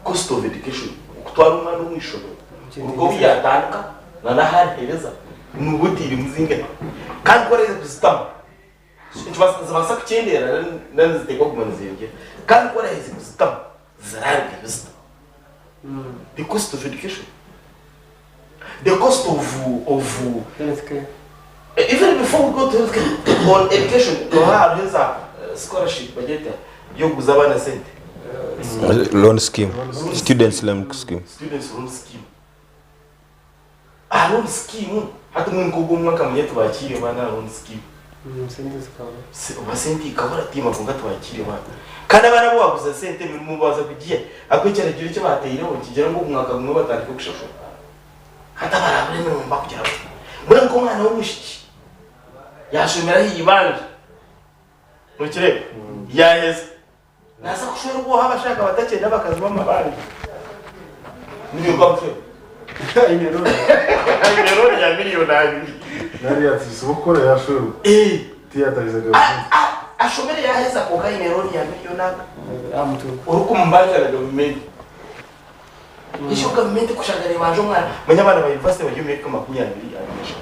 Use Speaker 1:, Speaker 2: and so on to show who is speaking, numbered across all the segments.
Speaker 1: Cost of education, okutwara omwana omu ishomero kuruga obu yaatandika na n'ahu ariheereza nooba otairemu zingahi? Kandi ku oraheza kuzitamu, nizibaasa kukyendeera nari niziteekwa kuguma nizeyongyera. Kandi ku oraheza kuzitamu, ziraarugayo zita? The cost of education, the cost of of
Speaker 2: Health care.
Speaker 1: Even before we go to health care, on education, nooha hariho eza scholarship bagyeta y'okuguza abaana sente.
Speaker 3: Loan scheme, students loan scheme.
Speaker 1: Students loan scheme. Aha loan scheme, hati mbwenu nk'ogu omwaka manya tibaakiire baana aha loan scheme.
Speaker 2: Sente zikabura.
Speaker 1: Oba sente ikabura tiima kwonka tibaakiire baana. Kandi abaana abu waaguza sente emirimo baaza kugiha, ahabw'okuba ekiragiro eki baataireho nikigira ngu omwaka gumwe batandike kushashura. Hati abarabura emirimo nibakugira bati, Mbwenu nk'omwana w'omwishiki yaashomera aha ibanja, nokireeba, yaaheza, naaza kushwerwa oha abashaka batakyenda abakazi b'amabanja? Niiwe nkamushwera?
Speaker 2: Aine looni.
Speaker 1: Aine looni ya miriyoni abiri.
Speaker 4: Nari yatiisibwa okukora yashwerwa.
Speaker 1: Eh.
Speaker 4: Tiyatahize gavumenti.
Speaker 1: Ashomere yaaheza kwonka aine looni ya miriyoni abiri.
Speaker 2: Aha mutwe gwe.
Speaker 1: Orikumubanja na gavumenti. Ekyo gavumenti ekushanga nebanja omwana, manya abaana ba university bari omu myaka 23.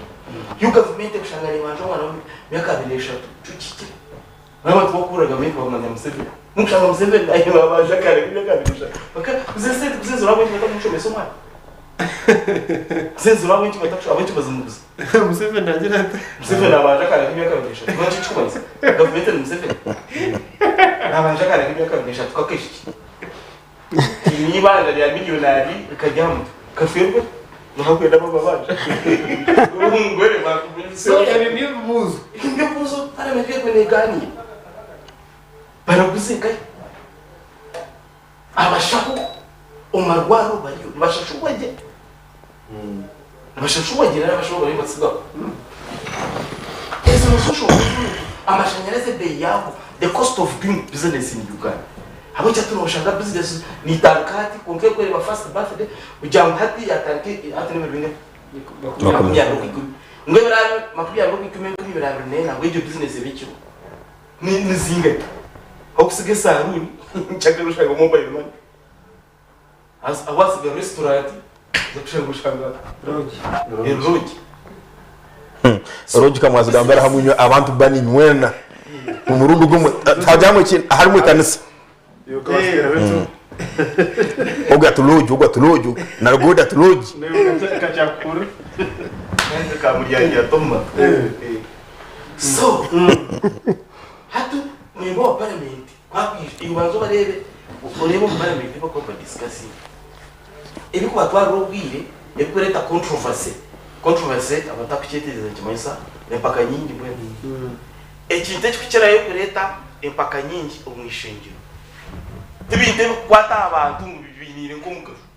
Speaker 1: Yo gavumenti ekushanga nebanja omwana w'emyaka 23, kyo kihikire? Manya abantu bakuhurira gavumenti bamanya Museveni. Mukushanga Museveni naye babanja akaana k'emyaka 23. Baka kuza esente kuza ezirwa ahabw'enki batakushomesa omwana? Kuza ezirwa ahabw'enki batakusho ahabw'enki bazimuguza?
Speaker 2: Museveni nagira ata?
Speaker 1: Museveni nabanja akaana k'emyaka 23. Mbwenu kyo ekikumanyisa gavumenti ni Museveni? Nabanja akaana k'emyaka 23 k'akaishiki. Tiine eibanja rya miriyoni abiri rikarya aha mutwe. Kafeerwe noha kwenda abo amabanja? Omugore
Speaker 2: So ebi n'ebibuuzo.
Speaker 1: Ebi n'ebibuuzo paramenti eriyo negaaniira. Baraguza enkahi? Abashaho omu marwariro bariyo nibashashurwa gye? Nibashashurwa gye nari abashaho bariyo nibatsigaho? Ezo nizo nshonga ezindi. Amashanyarazi ebeeyi yaago, the cost of doing business in Uganda. Ahabw'enki hati noshanga business neetandika hati kwonka erikureeba first birthday kugira ngu hati yatandika hati n'ebiro bingahi? 21. Ngu ebiro 21 2024 ngu egyo business ebe ekiriho. Ni zingahi? Ahokusiga esaruuni nkyagara oshanga mobile money. Ahu watsiga restaurant oza kushanga oshanga eri lodge.
Speaker 3: Lodge kamwazigambira hamwe inywe abantu bani nywena omurundi gumwe hajyamu ekindi harimu ekanisa ogwo ati lodge ogwo ati lodge na rugodi ati lodge
Speaker 1: So hati member wa parliament Ku akwija, iwe banza obareebe, oreebe omu parliament ebi barikuba nibadisikasinga. Ebirikubatwarira obwire, ebirikureeta controversy, controversy abatakukyetegyereza nikimanyisa empaka nyingi mbwenu. Ekintu ekirikukirayo kureeta empaka nyingi omu ishengyero, tibintu ebirikukwata aha bantu ngu bibainiire nk'omugasho.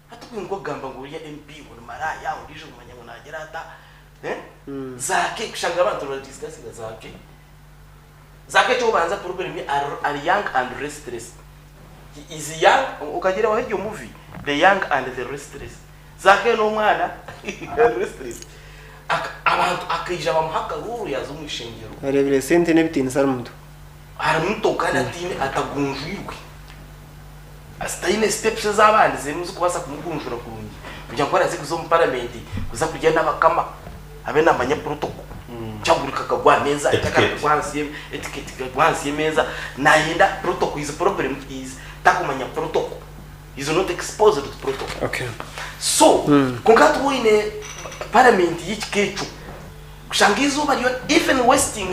Speaker 1: Hati ku nk'okugamba ngu oriya MP ngu ni maraaya, ondiijo ngu manya ngu naagira ata, zaake, kushanga abantu nibadisikasinga zaake. Zaake ekyokubanza problem ye ari young and restless he is young okagirebaho egyo movie the young and the restless Zaake nomwana ari restless abantu akaija bamuha akaruuru yaza omwishengyero.
Speaker 2: Areebire sente n'ebitiinisa ari muto.
Speaker 1: Ari muto kandi ataine atagunjwirwe taine steps ezi abandizemu ezikubaasa kumugunjura kurungi kugira ngu ku araaze kuza omu parliament kuza kurya n'abakama Abe namanya protocol. Kyagurika akagwa aha meeza,
Speaker 3: Etiquette.
Speaker 1: akagwa ahansi ye etiquette akagwa ahansi y'emeeza. Nayenda protocol, his problem is takumanya protocol. He is not exposed to protocol.
Speaker 2: Okay.
Speaker 1: So, kwonka hati waaba oine parliament y'ekika ekyo, kushanga eizooba ryona even wasting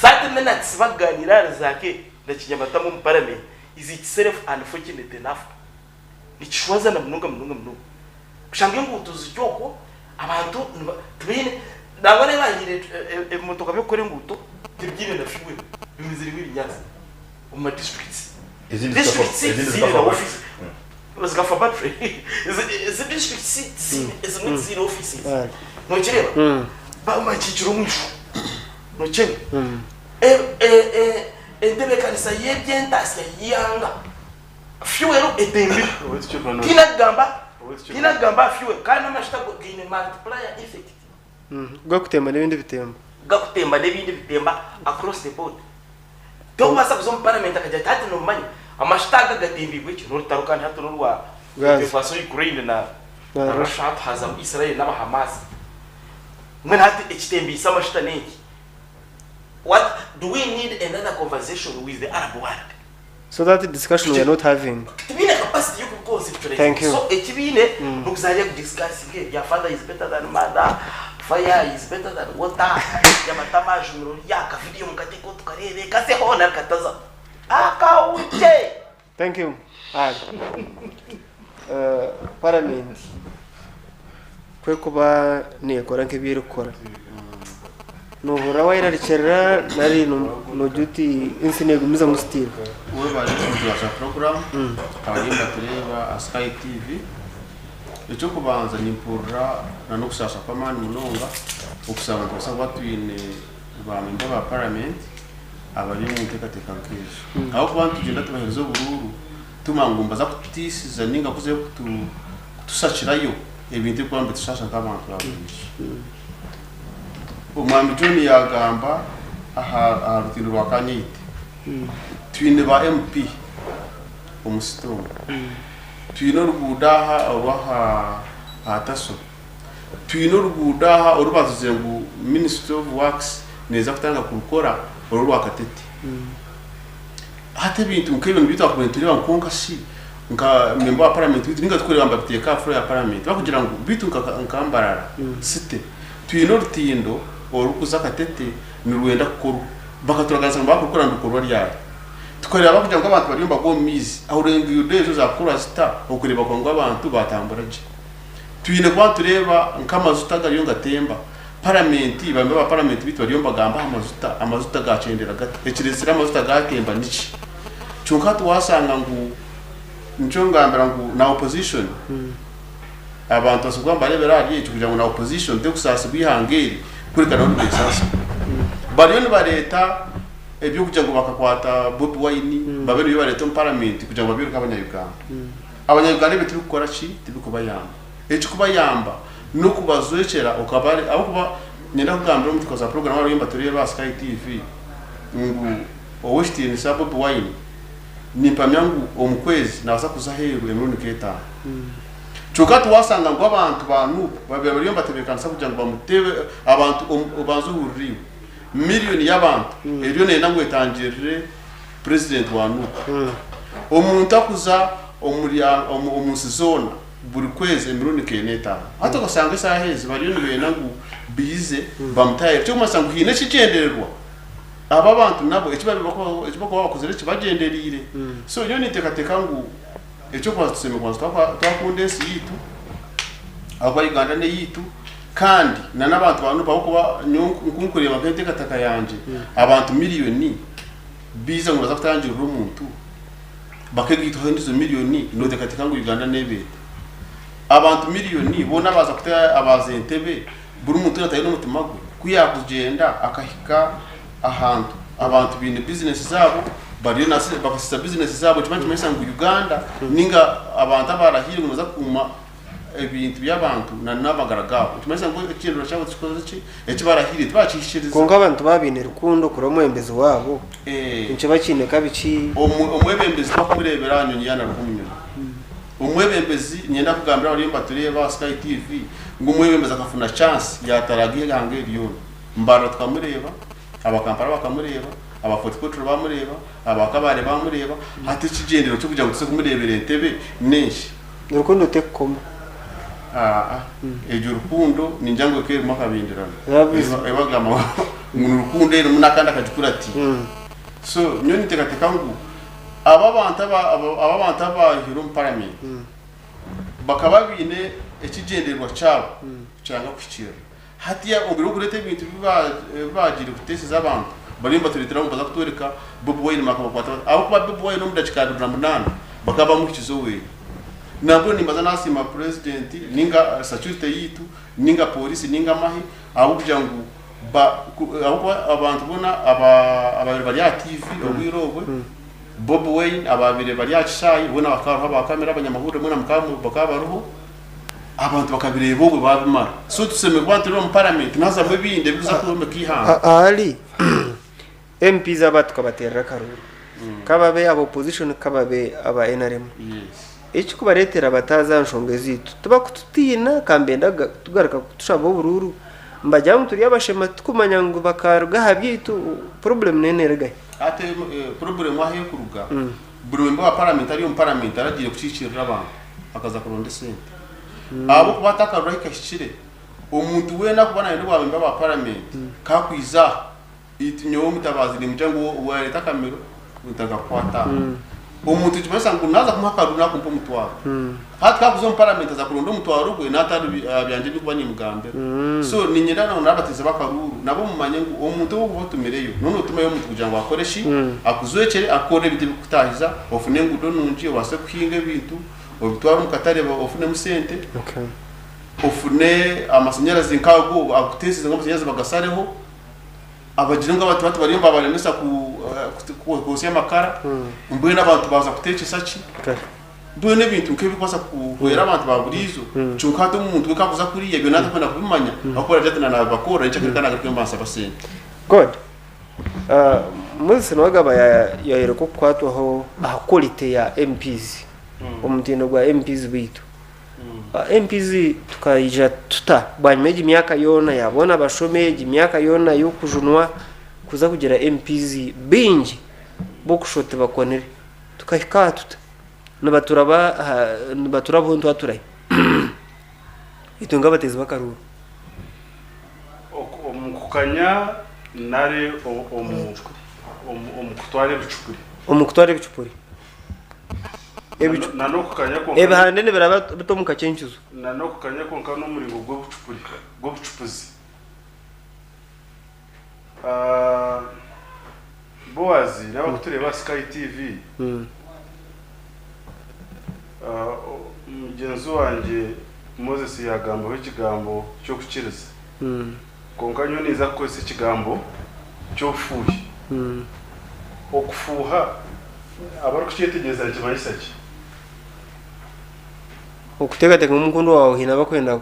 Speaker 1: 30 minutes bakugaaniira ahari Zaake na Kinyamatama omu parliament is itself unfortunate enough. Nikishwazana munonga munonga munonga. Kushanga enguuto ziri okwo, abantu tibaine, nangwa n'ebi bahaire ebimotoka by'okukora enguuto tibiine na fuel, bimiziremu ebinyaatsi omu ma districts. Districts tiziine na office, zikafa battery. Ezi districts ezimwe tiziine offices. Nokireeba? Bakiikire omwishwa. Nokireeba? Entebeekanisa y'eby'entaasya y'eihanga. Fuel etembire. Tihaine akugamba tihaine akugamba aha fuel kandi n'amajuta ago gaine multiplier effect.
Speaker 2: Gakutemba n'ebindi bitemba.
Speaker 1: Gakutemba n'ebindi bitemba across the board. Torikubaasa kuza omu parliament akagira ati hati nomanya Amashita aga gatembiibwe ki? N'orutaro kandi hati n'orwa
Speaker 2: Gaza.
Speaker 1: Efaso Ukraine na
Speaker 2: Na
Speaker 1: na
Speaker 2: Russia.
Speaker 1: Russia hati hazamu Israel n'aba Hamas. Mbwenu hati ekitembiise amashita n'enki? What do we need another conversation with the Arab world?
Speaker 2: So that discussion we are not having.
Speaker 1: Tibaine capacity y'okubiconceptualize.
Speaker 2: Thank you.
Speaker 1: So eki baine n'okuza hariya kudiscussinga ebya father is better than mother, fire is better than water, yamatama ajumire oriya, akavidiyo mukatekeho tukareebe, kazeho nari katazaho. Akahukye!
Speaker 2: Thank you. Hare. Uh, parliament kwekuba nekora nk'ebi erikukora nohurira wayerarikirira nari nogira oti ensi negumizamu still.
Speaker 5: Webare kutubaza program abariyo nibatureeba aha Sky TV. Eky'okubanza nimpurira na n'okusaasa kw'amaani munonga okushanga nitubaasa kuba twine ba memba ba parliament abari omu nteekateeka nk'ezo. Ahabw'okuba nitugyenda tubaheereza oburuuru tumanya ngu nibaza kututiisiza nainga kuzayo kutushakirayo ebintu ebirikuba nibitushaasha nk'abantu ba buriijo. Omwami John yaagamba aha rutindo rwa Kanyeite, twine ba MP omu city omu, twine oruguudo aha orw'aha aha Taso, Twine oruguudo aha oru baatugizire ngu Ministry of Works neeza kutandika kurukora oru orwa Katete. Hati ebintu nk'ebyo nibyo twakubaire nitureeba ngu kwonka shi nka member wa parliament waitu ninga turikureeba nibabiteeka aha floor ya parliament barikugira ngu beitu nka Mbarara city twine orutindo orurikuza Katete nirwenda kukorwa. Bakaturaganisa ngu baakurukora nirukorwa ryari. Tukareeba barikugira ngu abantu bariyo nibagwa omu maizi aho enguudo ezo zaakukorwa zita okureeba ngu abantu baatambura gye. Twine kuba nitureeba nk'amajuta agariyo nigatemba. Paramenti, bamwe ba paramenti beitu bariyo nibagamba aha majuta, amajuta gaakyendera gata? Ekireetsire amajuta gaatemba niki? Kyonka hati waashanga ngu nikyo ngambira ngu na opposition, abantu basobola kuba nibareebera ahari ekyo kugira ngu na opposition terikusaasibwa eihanga eri kureka nabo nibeesaasibwa. Bariyo nibareeta eby'okugira ngu bakakwata Bobi Wine, babe nibyo bareeta omu paramenti kugira ngu babyoreke abanya-Uganda. Abanya-Uganda ebyo tibikukora ki? Tibikubayamba. Ekikubayamba n'okubajwekyera okaba ahabw'okuba niinyenda kugambira omu tukaza puroguraamu abariyo nibatureeba aha Sky TV ngu ow'ekitiinisa Bobi Wine nimpamya ngu omu kwezi naabaasa kuza aheeru emirundi nk'etaano. Kyonka tiwaashanga ngu abantu ba Nup babaire bariyo nibatebeekanisa kugira ngu bamuteebe abantu obanze ohurire iwe miriyoni y'abantu eriyo neeyenda ngu etangirire Purezidenti wa Nup. Omuntu akuza omuri omu nsi zoona buri kwezi emirundi nk'ena etaano. Hati okashanga eshaaha ezi bariyo nibenda ngu baije bamutaahirire. Ekirikumanyisa ngu haine ekigyendererwa aba abantu nabo eki barikuba bakozire kibagyendereire. So nyowe ninteekateeka ngu eky'okubanza tushemereire kubanza twakunda ensi yaitu ahabw'okuba Uganda n'eyaitu kandi n'abantu ba Nup ahabw'okuba nyowe oku nkureeba nk'enteekateeka yangye abantu miriyoni Biija ngu nibaza kutangirira omuntu, bakegaitwaho endiijo miriyoni, nooteekateeka ngu Uganda neeba eta? Abantu miriyoni boona abaaza kuta abaaza entebe, buri muntu weena ataine omutima gwe, ku yaakugyenda akahika ahantu abantu baine bizinesi zaabo, bariyo na bakasiisa bizinesi zaabo, nikiba nikimanyisa ngu Uganda nainga abantu abaarahiire ngu nibaza kukuuma ebintu by'abantu na n'amagara gaabo. Nikimanyisa ngu ekigyendererwa kyabo tikikozire ki? Eki barahiire tibakihikiriza.
Speaker 2: Kwonka abantu baaba baine rukundo kuri omwebembezi waabo, nikiba kiine kabi ki?
Speaker 5: Omwebembezi tibakumureebera aha nyonyi yaaba naaruga omu nyonyi. Omwebembezi, niinyenda kugambira abariyo nibatureeba aha Sky TV ngu omwebembezi akafuna chance yaataraaga eihanga eri ryona. Mbarara tukamureeba, aba Kampala bakamureeba, aba Fort Portal baamureeba, aba Kabale baamureeba, hati ekigyendererwa ky'okugira ngu tuze kumureebera Entebbe n'enki?
Speaker 2: Rukundo tekukoma.
Speaker 5: Aa, egyo rukundo ningira ngu ekaba erimu akabindirano.
Speaker 2: Yabizi.
Speaker 5: Ei bagamba ngu ni rukundo erimu n'akandi akagikuratiire. So nyowe ninteekateeka ngu aba abantu aba aba abantu abaihirwe omu paramenti bakaba baine ekigyendererwa kyabo kyanga kuhikiirira. Hatiiya obwire bw'okureeta ebintu ebi baagiire kuteeseza abantu, bariyo nibatureetera ngu nibaza kutworeka Bobi Wine bakabakwata bata. Ahabw'okuba Bobi Wine omu dakiika 28 bakaba bamuhikize oweye. Nambwenu nimbaza nasiima Purezidenti ninga security yaitu ninga pooriisi ninga amahe ahabw'okugira ngu ahabw'okuba abantu boona ababaire bari aha TV obwire obwe, Bobi Wine ababaire bari aha kishaayi boona bakaba bariho, aba kamera, abanyamahurire boona bakaba bariho. Abantu bakabireeba obwe baabimara. So tusemeriire kuba nitureeba omu paramenti nihazamu ebindi ebirikuza kwombeka eihanga.
Speaker 2: Ahari MPs aba tukabateerera akaruru. Kababe aba opposition kababe aba nrm. Ekirikubareetera bataaza aha nshonga ezaitu tibakututiina kambenda tugaruka kutushaba oburuuru nibagira ngu turi abashema titukumanya ngu bakaruga aha byaitu problem neyo nerugahi?
Speaker 5: Hati problem ahu erikuruga buri member wa parliament ari omu parliament aragiire kukiikirira abantu akaza kuronda esente ahabw'okuba hati akaruru ahu kahikire omuntu weena arikuba nayenda obwa member wa parliament kakwiza aha Beitu nyowe Mutabazi nimugira ngu wareeta akamero ntakakukwata aha. Omuntu nikimanyisa ngu naaza kumuha akaruru nakumpa omutwaro. Hati ku arikuza omu paramenti aza kuronda omutwaro gwe naata aha byangye ebindikuba nimugambira. So niinyenda ngu n'abateezi b'akaruuru nabo mumanye ngu omuntu ou orikuba otumireyo noba nootumayo omuntu kugira ngu akore ki? Akujwekyere akukorere ebintu ebirikukutaahiza, ofune enguudo nungi, obaase kuhinga ebintu, obitware omu katare ofunemu sente, ofune amashanyarazi nk'ago akuteesize ngu amashanyarazi bagasareho. Abagire ngu abantu bati bariyo nibabaremesa kwosya amakara, mbwenu abantu baaza kuteekyesa ki? Mbwenu ebintu nk'ebirikubaasa kuhwera abantu ba buriijo, kyonka hati omuntu we ku arikuza kuriya byona atarikwenda kubimanya ahabw'okuba aragira ati naanabibakorera nyekyakare ka naagaruka mbansaba sente.
Speaker 2: God, Moses Nuwagaba yayoreka okukwatwaho aha quality ya MPs, omutindo gwa MPs baitu. MPs tukaija tuta bwanyima y'egi myaka yoona ya boona bashome, egi myaka yoona y'okujunwa kuza kugira MPs baingi b'okushusha oti bakonire. Tukahika aha tuta? Nibaturaba aha nibaturabaho nitwaturahi? Itwe nk'abateezi b'akaruuru.
Speaker 4: Omu kukanya nari omu omu kutwara ebicupuri?
Speaker 2: Omu kutwara ebicupuri.
Speaker 4: Ebicu- Na n'okukanya kwonka
Speaker 2: Ebihande nibiraba bita omu kacencuzo.
Speaker 4: Na n'okukanya kwonka n'omuringo gw'obucupuri, gw'obucupuzi. Ah, Boazi n'abarikutureeba aha Sky TV, ah, o- mugyenzi wangye Moses yaagambaho ekigambo ky'okukiriza. Kwonka nyowe ninza kukozesa ekigambo ky'obufuuhi. Okufuuha abarikukyetegyereza nikimanyisa ki?
Speaker 2: Okuteekateeka ngu omukundwa waawe haine abu arikwenda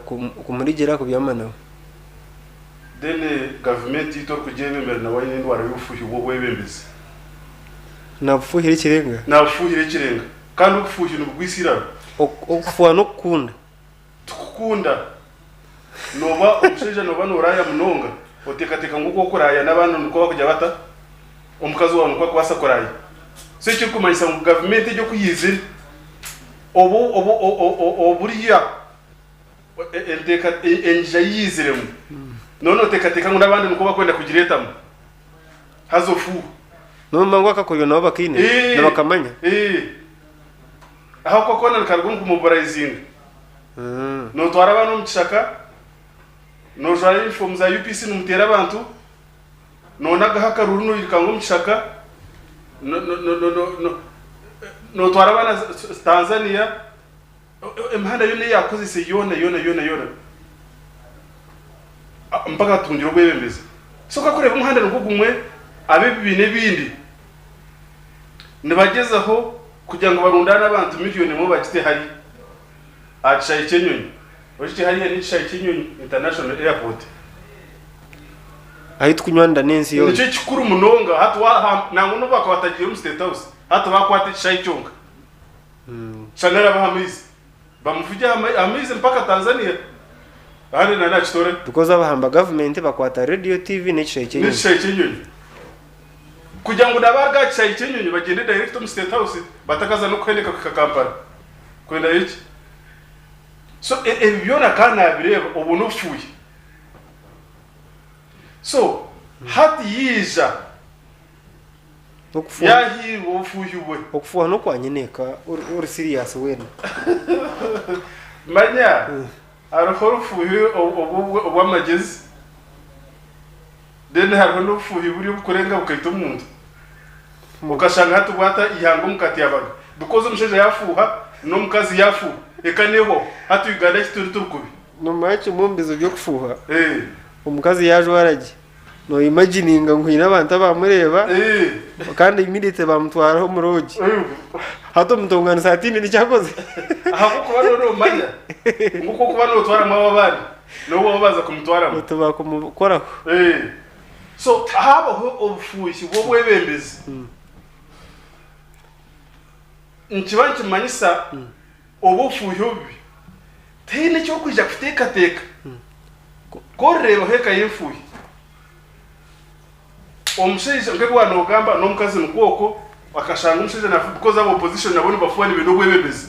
Speaker 2: kumurigira kubyama nawe.
Speaker 4: Then gavumenti yaitu orikugyebembera nawe aine endwara y'obufuuhi bw'obwebembezi.
Speaker 2: Nabufuuhira ekirenga?
Speaker 4: Nabufuuhira ekirenga. Kandi obufuuhi nibugwisa eiraro.
Speaker 2: Okufuuha n'okukunda.
Speaker 4: Tikukunda. Nooba omushaija nooba nooraaya munonga, oteekateeka ngu oku orikuraaya n'abandi nikwo barikugira bata? Omukazi waawe nikwo arikubaasa kuraaya. So ekirikumanyisa ngu gavumenti egi oku yaizire, obu obu oburya enteeka enjija ei yaiziremu, nooba nooteekateeka ngu n'abandi nikwo barikwenda kugireetamu. Haza ofuuha.
Speaker 2: Nomba ngu akakoryo nabo bakaine, nibakamanya.
Speaker 4: Ahabw'okuba koona nikaruga omu kumobilaizinga. Nootwara abaana omu kishaka, noojwara yunifoomu za UPC nimuteera abantu, noonagaho akaruuru noirukanga omu kishaka, nootwara abaana Tanzania, emihanda yoona ei yaakukozeise yoona yoona yoona yoona mpaka atungire obwebembezi. So ku arikureeba omuhanda nigwo gumwe ab'ebibiina ebindi Nibagyezaho kugira ngu barundaane abantu miriyoni emwe bagite hariya aha kishaayi ky'enyonyi. Orekye hariya n'ekishaayi ky'enyonyi, International Airport.
Speaker 2: Ahu turikunywanira n'ensi yoona.
Speaker 4: Nikyo kikuru munonga. Hati wa, nangwa n'obu bakaba batagiire omu State House, hati baakwata ekishaayi kyonka. Shana arabaha amaizi. Bamuvugye aha maizi mpaka Tanzania. Ahandi na nakitore.
Speaker 2: Because abahamba gavumenti bakwata radio, TV n'ekishaayi ky'enyonyi.
Speaker 4: N'ekishaayi ky'enyonyi. Kugira ngu n'abaruga aha kishaayi ky'enyonyi bagyende direct omu State House batakaza n'okuhendeka kuhika Kampala kwendayo ki? So ebi byona ka naabireeba obwo n'obufuuhi. So hati yaija
Speaker 2: Okufuuha
Speaker 4: yaahiirwa obufuuhi bwe.
Speaker 2: Okufuuha n'okwa nyineeka ori serious weena.
Speaker 4: Manya hariho obufuuhi obw'amagyezi. Then hariho n'obufuuhi buri obukurenga bukaita omuntu. Okashanga hati bwata eihanga omu katyabaga because omushaija yafuuha n'omukazi yafuuha eka nehwaho. Hati Uganda eki turi turi kubi.
Speaker 2: Nomanya kimwe omu bizibu by'okufuuha, omukazi yajwara gye, noyimagininga ngu haine abantu abamureeba kandi immediately bamutwara omu lodge. Hati omutonganisa hatiine n'eki akozire.
Speaker 4: Ahabw'okuba nooba nomanya ngu oku orikuba notwaramu abo abandi N'obu waaba obanza kumutwaramu.
Speaker 2: Oti bakumukoraho.
Speaker 4: Eh. So habaho obufuuhi bw'obwebembezi. Nikiba nikimanyisa oba ofuuhi obubi tihaine eki orikwija kuteekateeka. Ku orireebaho eka y'enfuuhi, omushaija nk'ebi waaba noogamba n'omukazi nikwo okwo, akashanga omushaija naafuuha because aba opposition nabo nibafuuha nibenda obwebembezi.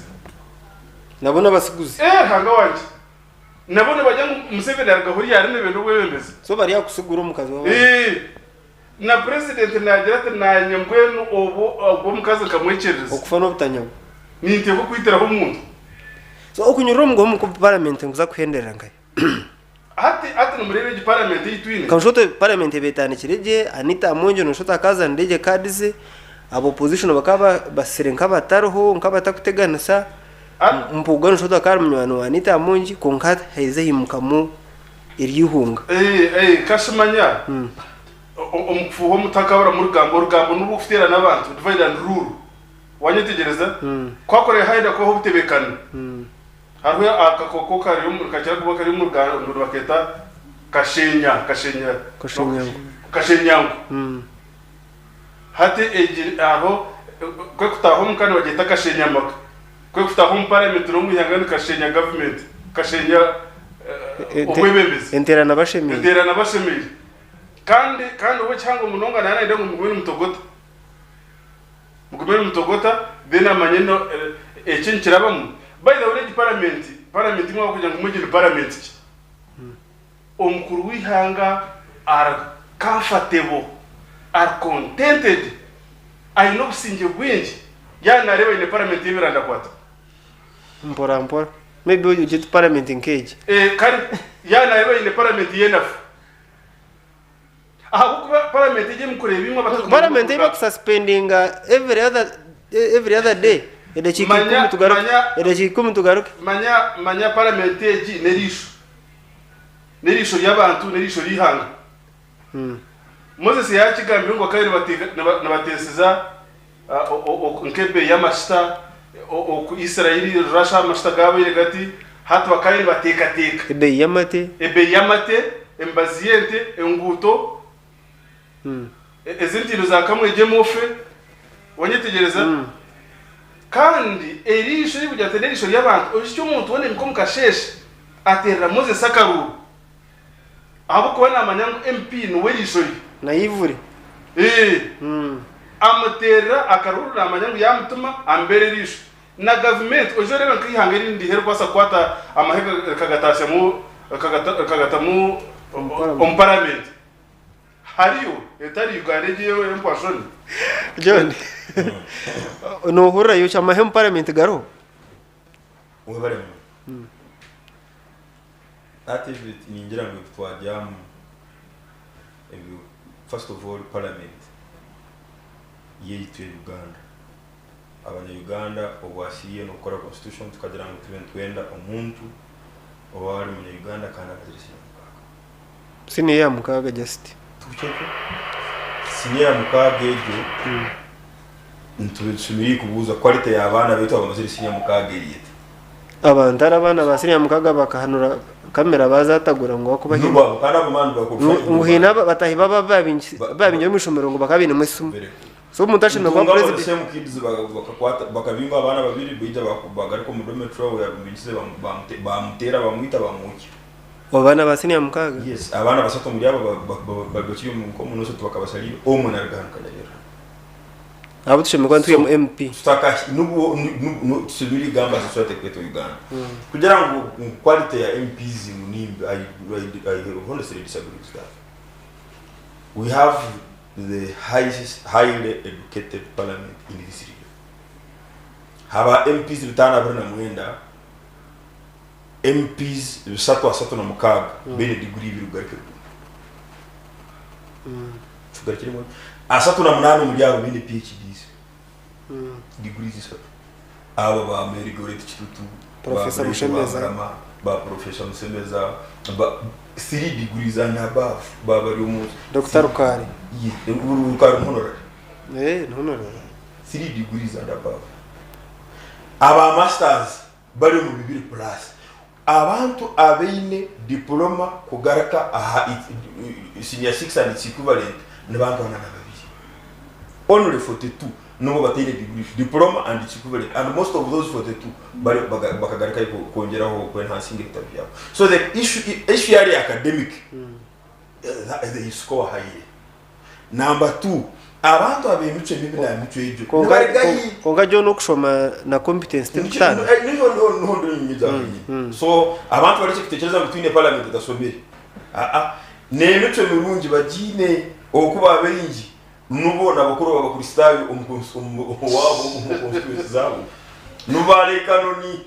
Speaker 2: Nabo n'abasiguzi.
Speaker 4: Ee Ruhanga wangye! Nabo nibarya ngu Museveni arugaho ryari nibenda obwebembezi.
Speaker 2: So bari aha kusigura omukazi w'abandi.
Speaker 4: Ee. Na president nagira ati nanye mbwenu obu ogwo omukazi nkamwekyerereza.
Speaker 2: Okufa n'obutanyagwa.
Speaker 4: Ninteekwa kwitiraho omuntu.
Speaker 2: So okunyurira omuguha omu parliament nikuza kuhenderera nkahi?
Speaker 4: Hati hati nimureeba egi parliament ei twine.
Speaker 2: Nka nshote parliament eba etandikire gye, Anita Amongin nshote akazanire gye card ze, aba opposition bakaba basire nkabatariho, nkabatakuteganisa, Mpuuga nshote akaba ari munywani wa Anita Amongi kwonka hati haize haimukamu ery'eihunga.
Speaker 4: Kashimanya, omu kufuuha omuti hakaburamu orugambo. Orugambo n'orw'okuteerana abantu, divide and rule. Wanyetegyereza? Ku hakureeba hayenda kubaho obutebeekani, hariho akakooko kari omu kakira kuba kari omu rugambo nibakeeta kashenya, kashenya,
Speaker 2: Kashenyangu.
Speaker 4: Kashenyangu. Hati egi hariho ku ekutaaha omuka nibagyeta kashenyamaka. Ku ekutaaha omu paramenti n'omu ihanga ni kashenya gavumenti, kashenya obwebembezi.
Speaker 2: Enteerana bashemeire.
Speaker 4: Enteerana bashemeire. Kandi kandi obu ekihango munonga naaba nayenda ngu mugume nimutogota. Mugume nimutogota then amanye no eki nikirabamu. By the way egi paramenti, paramenti imwe ahabw'okugira ngu imwe egi ni paramenti ki? Omukuru w'eihanga ari comfortable, ari contented, aine obusingye bwingi yaaba naareeba aine paramenti y'ebirandakwata.
Speaker 2: Mpora mpora. Maybe ogye ti paramenti nk'egi.
Speaker 4: Eh, kare yaaba naareeba aine paramenti y'enafu. Ahabw'okuba paramenti egi ei mukureeba imwe abatarikumanya
Speaker 2: Paramenti ei
Speaker 4: amakuru ga.
Speaker 2: bakususpendinga every other every other day edakiika
Speaker 4: Manya,
Speaker 2: ikumi tugaruke,
Speaker 4: manya,
Speaker 2: edakiika ikumi tugaruke.
Speaker 4: manya, manya paramenti egi n'eriisho. N'eriisho ry'abantu, n'eriisho ry'eihanga. Moses yaakigambire ngu bakaba nibateeseza nk'ebeeyi y'amashita, oku Israeli Russia amashita gaabaire gati, hati bakaba nibateekateeka.
Speaker 2: Ebeeyi y'amate.
Speaker 4: Ebeeyi y'amate, emibazi y'ente, enguuto, ezi ntindo za Kamwegyema ofe, wanyetegyereza? Kandi eriisho erikugira nti n'eriisho ry'abantu, oijukye omuntu weena aimuka omu kasheeshe ateerera Moses akaruuru. Ahabw'okuba naamanya ngu MP niwe riisho rye.
Speaker 2: Na Ivure.
Speaker 4: Ee. Amuteerera akaruuru naamanya ngu yaamutuma amubeere eriisho. Na gavumenti oije oreebe nk'eihanga erindi riihe erikubaasa kukwata amahe rikagataasyamu rikagatamu omu paramenti. Hariyo etari Uganda egi ey'empwashoni.
Speaker 2: John, noohurira ki amahe omu paramenti gariho?
Speaker 3: Webare muno. Hati ebyo ningira ngu twaryamu ebyo first of all parliament yaitu ya Uganda abanya Uganda obwasiiye nokukora constitution tukagira ngu tube nitwenda omuntu owaaba ari munya Uganda kandi amazire siniya mukaaga.
Speaker 2: Siniya ya mukaaga just.
Speaker 3: Tukukyekyo siniya ya mukaaga egyo nitube tushemereire kubuuza quality y'abaana baitu abamazire siniya mukaaga eri eta?
Speaker 2: Abantu ari abaana ba siniya mukaaga bakahanura kamera bazatagura ngu ahakuba
Speaker 3: haine Nubwo kandi abo baana
Speaker 2: ngu ngu haine bataahi baabo abu babingire omu ishomero ngu bakaba bainemu esimu. So omuntu ashemereire kuba
Speaker 3: Ntunga abo the
Speaker 2: president.
Speaker 3: same kids bakakwata bakabinga abaana babiri baija bagaruka omu dormitory ahu yababingize bamuteera bamwita bamwokya.
Speaker 2: Abo baana ba siniya mukaaga?
Speaker 3: Yes, abaana basatu omuri abo bakiri omu nkomo n'oshatu bakabasharira omwe naruga hanu Kanyarira.
Speaker 2: Abo tushemereire kuba nitwihamu MP.
Speaker 3: Tutaka nubwo tushemereire kugamba society kwetwa Uganda. Kugira ngu quality ya MPs ngu nimbi I, I honestly disagree with that. We have the highest, highly educated parliament in this region. Haba MPs 529 MPs 336 baine degree ibiri kugaruka eruguru. Tugarukiremu 38 omuri abo baine PhDs. Degrees ishatu. Abo ba Mary Goretti Kitutu, ba
Speaker 2: Professor
Speaker 3: Grace
Speaker 2: Mushemeza.
Speaker 3: Rwamarama, ba Professor Musemeza, ba three degrees and above ba bari omu
Speaker 2: Dr. Rukari.
Speaker 3: Ye, Rukari honorary.
Speaker 2: Eh, ni honorary.
Speaker 3: Three degrees and above. Aba masters bari omu bibiri plus. Abantu abaine diploma kugaruka aha senior six and its equivalent ni bantu 42. Only 42. N'obu bataine degree, diploma and its equivalent and most of those 42 bari bakagarukayo kwongyeraho ku enhancinga ebitabo byabo. So the issue issue yari academic they score highly. Number 2 abantu ab'emicwe mibi na micwe egyo nibaruga hi?
Speaker 2: Kwonka John okushoma na competence tibikutaana.
Speaker 3: Niho niho ndinyija aho nyine. So abantu barekye kutekyereza ngu twine parliament etashomire. Aa n'emicwe mirungi bagiine ahabw'okuba abaingi Nubo nabakuru b'Abakristaayo omu owaabo omu constituency zaabo nubareka noni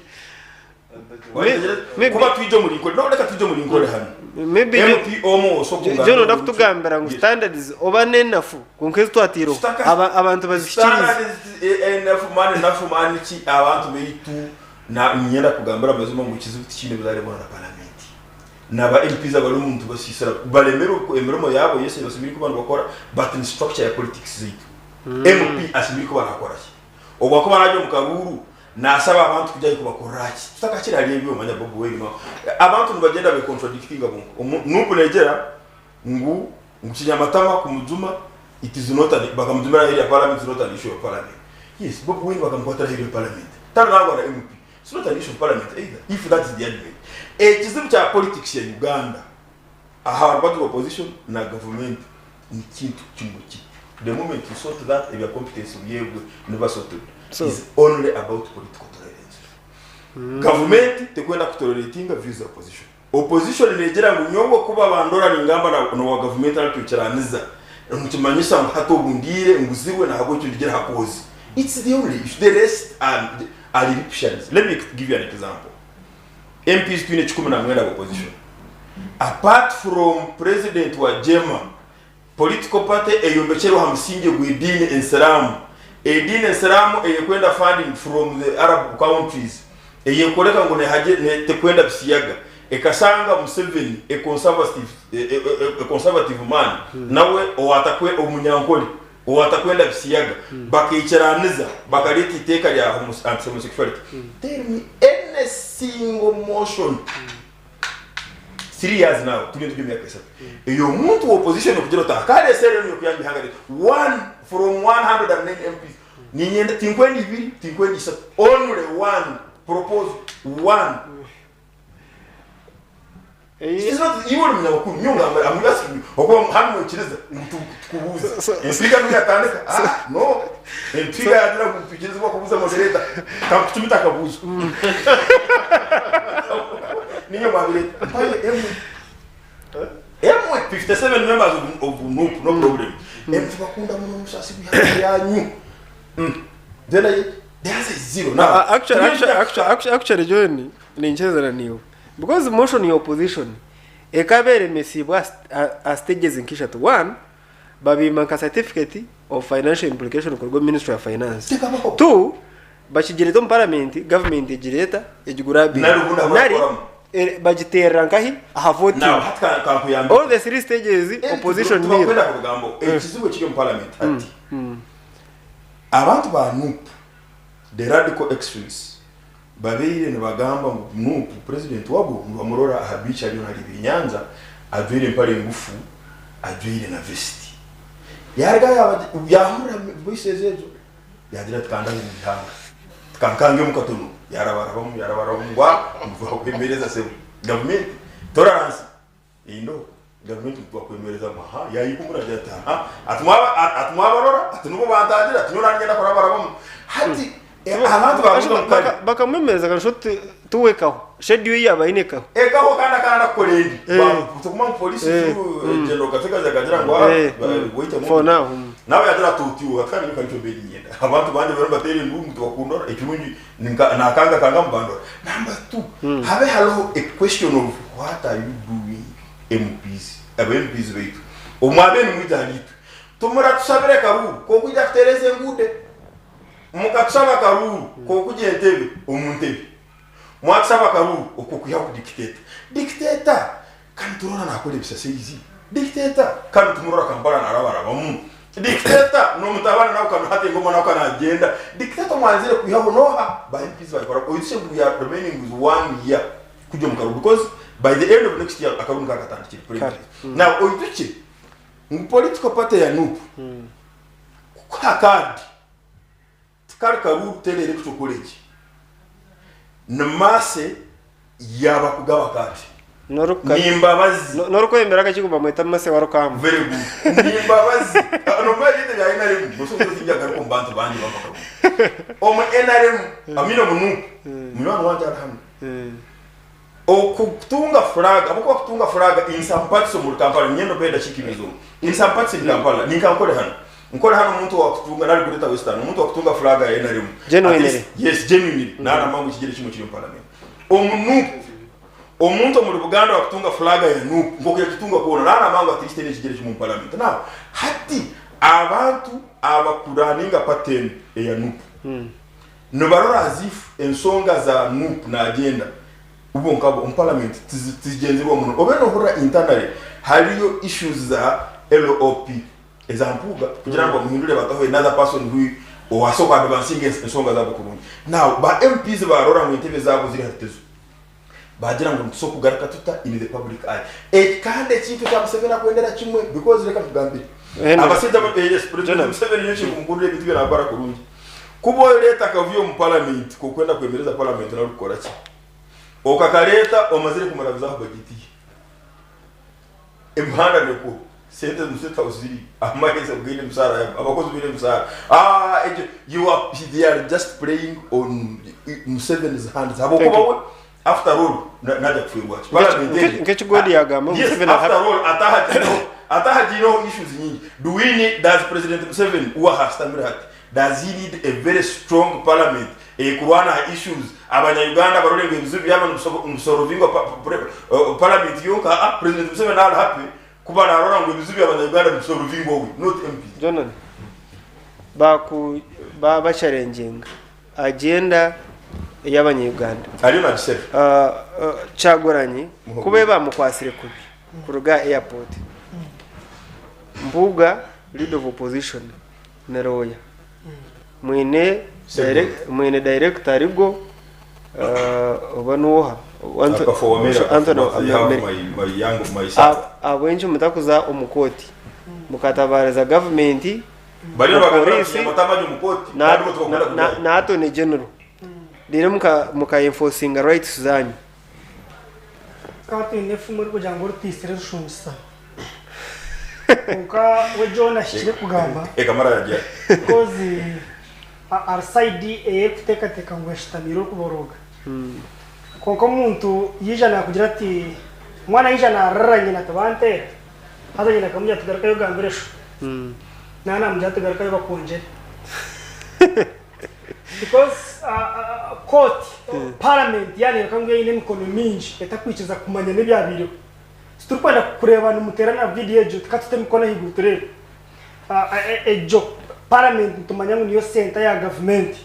Speaker 2: Maybe-
Speaker 3: kuba twija omuri Nkore no reka twije omuri Nkore hanu
Speaker 2: Maybe
Speaker 3: MP omwe osobola
Speaker 2: John
Speaker 3: kugamba
Speaker 2: oda kutugambira ngu
Speaker 3: Yes.
Speaker 2: standards oba n'enafu kwonka ezi twataireho
Speaker 3: Staka-
Speaker 2: abantu bazihikiriize.
Speaker 3: Standards, enafu mani enafu mani ki abantu baitu na niinyenda kugambira amazima ngu ekizibu tikiine buzaare bwona na paramenti. Na ba MPs abarimu nitubasiisira baremerwe emirimo yaabo yes basemeriire kuba nibakora but ni structure ya politics zaitu. MP asemeriire kuba nakora ki? Obu akuba naija omu karuuru naashaba abantu kugya ahi kubakorera ki? Tutakakiri ahari ebyo manya Bobi Wine abantu nibagyenda be contradictinga bonka. Nup negira ngu ngu Kinyamatama kumujuma it is not an bakamujumira aheeru ya parliament is not an issue of parliament. Yes Bobi Wine bakamukwatira aheeru ya parliament tari nangwa na MP. It's not an issue of parliament either if that is the argument. Ekizibu kya politics ya Uganda aha rubaju rwa opposition na government ni kintu kimwe kiti. The moment you sort that ebya competence byebwe nibiba sorted.
Speaker 2: So-
Speaker 3: Is only about political tolerance. Government tekwenda kutoleratinga views za opposition. Opposition negira ngu nyowe kuba bandora ningamba na wa government aritwikiraniza nikimanyisa ngu hati obu ndiire nguzirwe nahabwekyo ndigire aha koozi. It's the only issue. The rest are, are eruptions. Let me give you an example. MPs twine 19 aba opposition. Apart from president wa JEEMA, political party eyombekyerwe aha musingye gw'ediini ensiraamu, ediini ensiraamu eyekwenda funding from the Arab countries, eyekoreka ngu nehagye ne, tekwenda bisiyaga, ekashanga Museveni a conservative, a, a, a conservative man nawe owatakwe omunyankore owatakwenda bisiyaga bakaikiraniza bakareeta eiteeka rya anti-homosexuality. Tell me any single motion 3 years now turi turi emyaka esatu ey'omuntu wa opposition okugira oti akareesa eryo niyokuyamba ihanga ryaitu one from 109 MPs ninyenda tinkwenda ibiri tinkwenda ishatu only one propose one It is not iwe ori munyamakuru nyowe ngamba I'm asking you okuba hanu mwikiriza ngu tukubuuze empiga niyo yatandika ah no empiga yagira ngu twikirizibwa kubuuza moderator kankucumita akabuuzo ninyo mwabireta mpaye emwe emwe 57 members of, of NUP no problem emwe tubakunda muno omusasi gw'ihanga ryanyu then I, the answer is zero now
Speaker 2: Actually, actually, actually, actually, actually, John, ninkyezera niiwe because motion ya opposition ekaba eremesiibwe aha stages nk'ishatu. One, babiima nka certificate of financial implication kuruga omu ministry ya finance.
Speaker 3: Tekabaho.
Speaker 2: Two, bakigireeta omu parliament, government egireeta egigura bill.
Speaker 3: Nari obundi ahu
Speaker 2: Nari
Speaker 3: barikukoramu.
Speaker 2: bagiteerera nkahi aha voting.
Speaker 3: Now hati kankuyambe.
Speaker 2: All the three stages opposition nil.
Speaker 3: Tibakwenda kurugambo. Ekizibu ekiri omu parliament hati. Abantu ba NUP, the radical extremists, Babaire nibagamba ngu Nup president wabo nibamurora aha beach ariyo nareeba enyanja ajwaire empare ngufu ajwaire na vest. Yaruga yahurira voices ezo yagira ati kandahe omu ihanga tikankangemu katono yarabarabamu yarabarabamu ngu ah ngu sebo gavumenti tolerance Ino gavumenti nitwakwemereza ngu aha yayihumura agira ati aha ati mwaba ati mwabarora ati nibo bantangira ati nyowe nangenda kurabarabamu hati abantu babuza ngu kare
Speaker 2: Bakamwemereza akashusha oti tiwekaho schedule ei yaaba aine ekaho.
Speaker 3: Ekaho kandi akaba arakukora endi tokuma ngu polisi General Katsigazi akagira ngu aha wait a
Speaker 2: For
Speaker 3: moment
Speaker 2: now.
Speaker 3: Nawe yagira ati oti kandi nyowe nikyo mbaire niinyenda abantu bangye bariyo nibateera enduuru ngu tibakundora ekirungi Nakanga kanga mubandora. Number 2, habe hariho a question of what are you doing MPs, aba MPs baitu obu mwabaire nimwija ahari itwe timuratushabire karuuru k'okwija kutereeza enguude, mukatushaba akaruuru k'okugya entebe omu ntebe, mwatushaba akaruuru ok'okwihaho dictator. Dictator Ka niturora nakora ebisaseizi Dictator Ka nitumurora Kampala narabarabamu Dictator Nomutabani nawe kanu hati engoma nawe kanagyenda Dictator omwanzire kwihaho noha Ba MPs babikora oijutsye ngu we are remaining with one year kugya omu karuru because by the end of next year akaruru nikaba katandikire
Speaker 2: Kare.
Speaker 3: Now oijukye ngu political party ya nup kukuha card. Tikari karuuru terera ekicokora eki. Ni mercy yaba kugaba kati. Ni mbabazi.
Speaker 2: N'orikwembera akakiiko bamweta Mercy Warukamba.
Speaker 3: Very good. Ni mbabazi. Nomanya ebintu ebya NRM nosobola kutinjagaruka omu bantu bangi bampa akaruuru. Omu NRM, I mean omu Nup, munywani wangye ari hanu. Okutunga flag, ahabw'okuba kutunga flag in some parts omuri Kampala, niinyenda ompe edakiika ibiri zonka. In some parts in Kampala, ninka nkore hanu, nkore hanu omuntu owakutunga nari Greater Western, omuntu owakutunga flag ya NRM, at
Speaker 2: Genuinely.
Speaker 3: least, yes, genuinely, naaramba ngu ekigyere kimwe kiri omu parliament. Omu Nup, omuntu omuri Buganda owakutunga flag ya Nup, nk'oku yagitunga kwona, naaramba ngu at least eine ekigyere kimwe omu parliament. Now, hati abantu abakuraninga party enu eya Nup, Nibarora as if ensonga za nup nagyenda bo nkabo omu parliament tizigyenzirweho muno. Obe nohurira internally hariyo issues za LOP eza Mpuuga kugira ngu bamuhindure bataho another person who owasobola ku advancinga ensonga zabo kurungi. Now ba MPs barora ngu entebe zabo ziri hati tizo bagira ngu nitusobola kugaruka tuta in the public eye. Kandi ekintu ekya Museveni akwendera kimwe because reka nkugambire abasaija yes president Museveni nyowe ekinkumukundira ebintu bye nabikora kurungi. Kuba oreeta akavuyo omu paramenti k'okwenda kwemereza paramenti nari kukora ki, okakareeta omazire kumurabiza aha bajeti ye. Emihanda nekorwa, sente omu state house ziriyo, amahe gaine emisaara yago, abakozi baine emisaara. Aah egyo you are they are just playing on Museveni's hands ahabw'okuba we after all naija kufeerwa ki? Paramenti egi
Speaker 2: Nk'eki God yagamba ngu
Speaker 3: Yes,
Speaker 2: Museveni
Speaker 3: after
Speaker 2: ari
Speaker 3: all atahagiireho atahagiireho issues nyingi. Do we need does President Museveni ou ahasitamire hati Does he need a very strong parliament ekurwana aha issues abanya Uganda barore ngu ebizibu byabo nibisorovingwa parliament yonka aa President Museveni ari happy kuba narora ngu ebizibu bya banya Uganda nibisorovingwa we not MPs.
Speaker 2: Jonan baku ba bachalenginga agenda ey'abanya Uganda.
Speaker 3: Ariyo nagisebe.
Speaker 2: Kyagulanyi kuba bamukwasire kubi kuruga aha airport Mpuuga leader of opposition ni lawyer mwine mwine director arigo oba noha ahabwenki mutakuza omu kooti mukatabariza gavumenti polisi na attorney general reero muka enforcinga rights zanyu.
Speaker 6: Tukaba twine efumu erikugira ngu orutaitsire rushungisa. Kwonka we John ahikire kugamba because ahari side ei erikuteekateeka ngu eshutamiire orikuborooga. Kwonka omuntu yaija naakugira ati omwana yaija naarira nyina ati banteera, haza nyina akamugira ati garukayo ogambire sho. Naaba naamugira ati garukayo bakwongyere. Because court, parliament yareebeka ngu eine emikono mingi etakwikiriza kumanya n'ebyabaireho. Titurikwenda kureeba nimuteerana vidiyo egyo ka tute emikono ahaiguru tureebe. Egyo parliament nitumanya ngu niyo center ya gavumenti.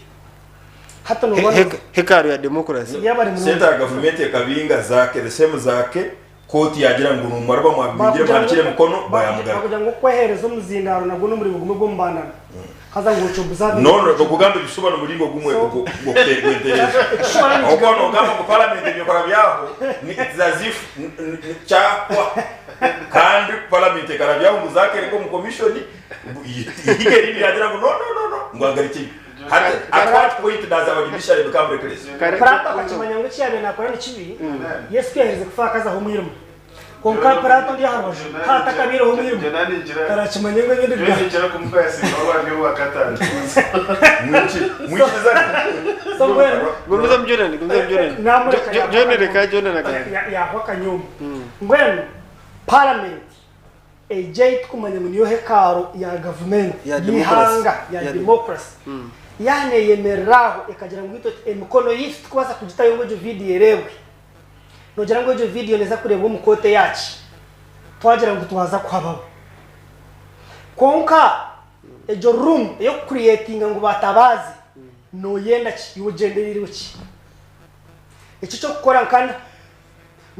Speaker 6: Hati noba.
Speaker 2: Hekalu ya democracy.
Speaker 6: Yebare munonga.
Speaker 3: Center ya gavumenti ekabinga Zaake the same Zaake Kooti yaagira ngu nimumara bamwabingire muhanikire emikono bayamugaruka.
Speaker 6: Bakugira ngu okweheereza omuzindaaro nagwo n'omurimo gumwe gw'omubandano. Haza ngu okyo observing.
Speaker 3: No, no, okugamba ebishuba n'omuringo gumwe gw'okwentereza. Ahabw'okuba noogamba ngu paramenti ebyekora byaho ni it's as if kyahwa kandi paramenti ekarabyaho ngu zakeereka omu komishoni ihige erindi ryagira ngu no no no no ngu agarukyeyo. Hati at what point does our judiciary become reckless?
Speaker 6: Pilaato akakimanya ngu eki yaabaire naakora ni kibi, Yesu ku yaaherize kufa akazaho omwirima. Kwonka Pilaato ondi aha rubaju, ku hatakabaireho omwirima, tarakimanye ngu ebindi bigambo. So mbwenu
Speaker 2: Gumizamu Jordan, gumizamu Jordan.
Speaker 6: Naamureka
Speaker 2: Jo- Jordan reka Jordan agambe.
Speaker 6: yaahwa akanyombo. Mbwenu paramenti Egyo ei turikumanya ngu niyo hekaaro ya gavumenti
Speaker 2: Ya
Speaker 6: y'eihanga
Speaker 2: democracy.
Speaker 6: ya
Speaker 2: Ya
Speaker 6: democracy yaaba neeyemerera aho ekagira ngu itwe emikono yaitu titukubaasa kugitayo ngu egyo vidiyo ereebwe. Noogira ngu egyo vidiyo neeza kureebwa omu kooti eyaaki? Twagira ngu twaza kuhababa. Kwonka egyo room ey'okukuriyetinga ngu batabaaze, nooyenda ki? Iwe ogyendereire ki? Eki eky'okukora nkana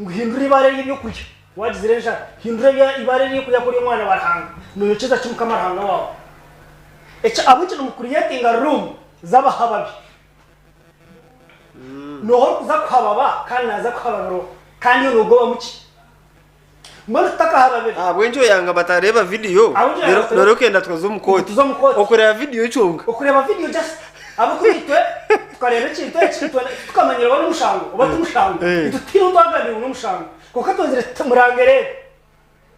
Speaker 6: Ngu hindura eibaare ry'ebyokurya. Waagizire enjara, hindura eibaare ry'ebyokurya ku ori omwana wa Ruhanga. Nooyokyeza ki Mukama Ruhanga waawe? Eki ahabw'enki nimucreatinga room z'abahababi? Nooha orikuza kuhababa kandi naaza kuhababira oha? Kandi iwe noogobamu ki? Mbwenu tutakahababire.
Speaker 2: Ahabw'enki oyanga batareeba vidiyo
Speaker 6: Ahabw'enki oyanga
Speaker 2: reero okenda tukaza omu kooti?
Speaker 6: Tuze omu kooti.
Speaker 2: Okureeba vidiyo kyonka.
Speaker 6: Okureeba vidiyo just. Ahabw'okuba itwe tukareeba ekintu eki itwe titukamanyire oba n'omushango oba ti mushango. Itwe tutiine ou twagambire ngu n'omushango. Kwonka twenzire tuti murange reeba.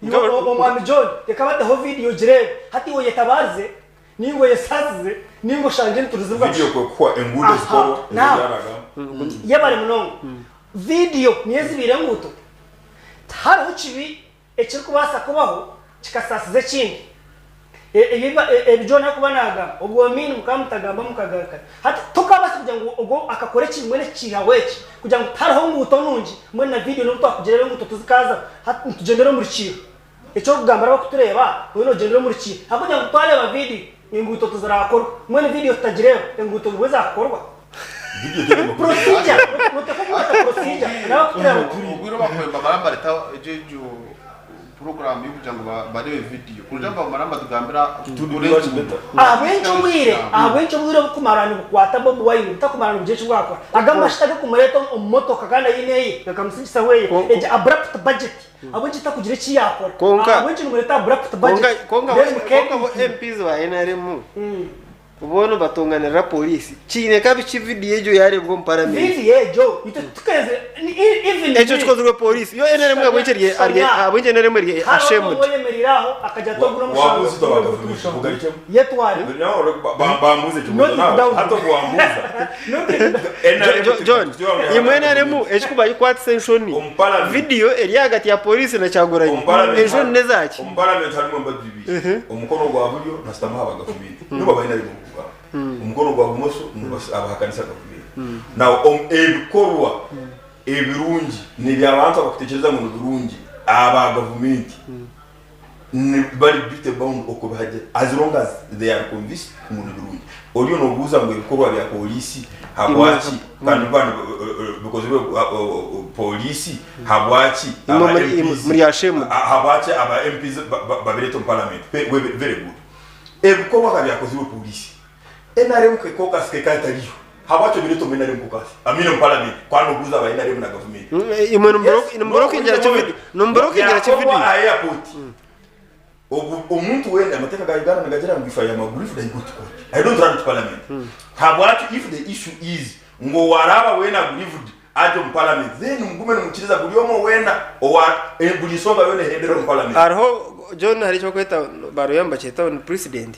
Speaker 6: Iwe Omwami John, reka bateho vidiyo ogireebe. Hati iwe oyetabaarize, nainga oyesaasize, nainga oshangye niturizibwa
Speaker 3: Vidiyo
Speaker 6: busha.
Speaker 3: kwe kuhwa enguudo
Speaker 6: Aha,
Speaker 3: zikorwa, ebyo
Speaker 6: nawe.
Speaker 3: byaragamba.
Speaker 6: Yebare munonga. Vidiyo niyo ezibaire enguuto. Tihariho kibi Ekirikubaasa kubaho kikasaasiza ekindi. Ebi John arikuba naagamba, obwo mean mukaba mutagamba mukagarukayo. Hati tokaabaasa kugira ngu ogwo akakora eki mbwenu eki kiihaho eki, kugira ngu tihariho nguuto nungi mbwenu na vidiyo n'obu twakugireeba enguuto tizikaazaho. Hati nitugyendera omu rukiiko. Eki orikugamba abarikutureeba mbwenu ogyendere omu rukiiko. Ahabw'okugira ngu twareeba vidiyo enguuto tiziraakorwa. Mbwenu vidiyo tutagireeba enguuto nibwo zaakukorwa? Procedure, noteekwa kukwata procedure n'abarikutureeba.
Speaker 5: Obwire obu bakubaire nibamara nibareeta egyo program y'okugira ngu bareebe vidiyo, kuruga aho nibamara nibatugambira kukora enguudo.
Speaker 6: Ahabw'enki obwire ahabw'enki obwire obukumara nibukwata Bobi Wine butakumara nibugira eki bwakora? Ago amashita agakumureeta omu motoka kandi aine eye gakamutsigisaho eye egyo abrupt budget ahabw'enki etakugira eki yaakora?
Speaker 2: Kwonka
Speaker 6: Ahabw'enki nimureeta abrupt
Speaker 2: kwonka
Speaker 6: budget
Speaker 2: kwonka
Speaker 6: then
Speaker 2: kwonka bo
Speaker 6: mukeepiikinga?
Speaker 2: MPs ba NRM Boona batonganirira poliisi. Kiine kabi ki vidiyo egyo yareebwa omu paramenti?
Speaker 6: Vidiyo egyo itwe titukenzire even
Speaker 2: Ekyo kikozirwe poliisi. Yo NRM ahabw'enki eri ahabw'enki NRM eri
Speaker 6: Hariho
Speaker 2: ashamed?
Speaker 6: n'obu oyemereire aho akagira ati ogu n'omushango
Speaker 3: Wabuuza ota
Speaker 6: ogu
Speaker 3: gavumenti
Speaker 6: tumushanga.
Speaker 3: ogarukemu.
Speaker 6: Yetware.
Speaker 3: Bambuuza ekibuuzo
Speaker 6: Note it
Speaker 3: nawe
Speaker 6: down.
Speaker 3: hati ogu wambuuza.
Speaker 6: Note it down.
Speaker 3: NRM
Speaker 2: Jo- John, imwe NRM ekikubayikwatisa enshoni
Speaker 3: Omu parliament.
Speaker 2: vidiyo eri ahagati ya poliisi na Kyagulanyi
Speaker 3: Omu parliament
Speaker 2: enshoni n'ezaki?
Speaker 3: Omu parliament harimu embaju ibiri. Omukono gwa buryo nihashutamaho aba gavumenti. Nibo baine abu barikugamba. Omukono gwa bumoso nibo abahakanisa gavumenti. Now ebikorwa ebirungi n'eby'abantu abarikutekyereza ngu nibirungi aba gavumenti bari duty bound okubihagira as long as they are convinced ngu nibirungi. Oriyo nobuuza ngu ebikorwa bya polisi habwaki kandi biba bikozirwe polisi habwaki
Speaker 2: Imwe
Speaker 3: aba
Speaker 2: muri
Speaker 3: MPs
Speaker 2: muri ashamed.
Speaker 3: habwaki aba MPs babireta omu parliament very good. Ebikorwa ka byakozirwe polisi NRM caucus kekaba etariyo habwaki obireta omu NRM caucus I mean omu parliament kwani nobuuza aba NRM na gavumenti.
Speaker 2: Imwe nimuburokingira ki
Speaker 3: Byakorwa
Speaker 2: vidiyo?
Speaker 3: aha airport. Ogu omuntu weena amateeka ga Uganda nigagira ngu if I am aggrieved I go to court. I don't run to parliament. Habwaki if the issue is ngu owaraba weena aggrieved aje omu parliament then mugume nimukiriza buri omwe weena owa buri nsonga yoona ehendere omu parliament.
Speaker 2: Hariho John hariho eki barikweta baroya nibakyeta ngu ni president.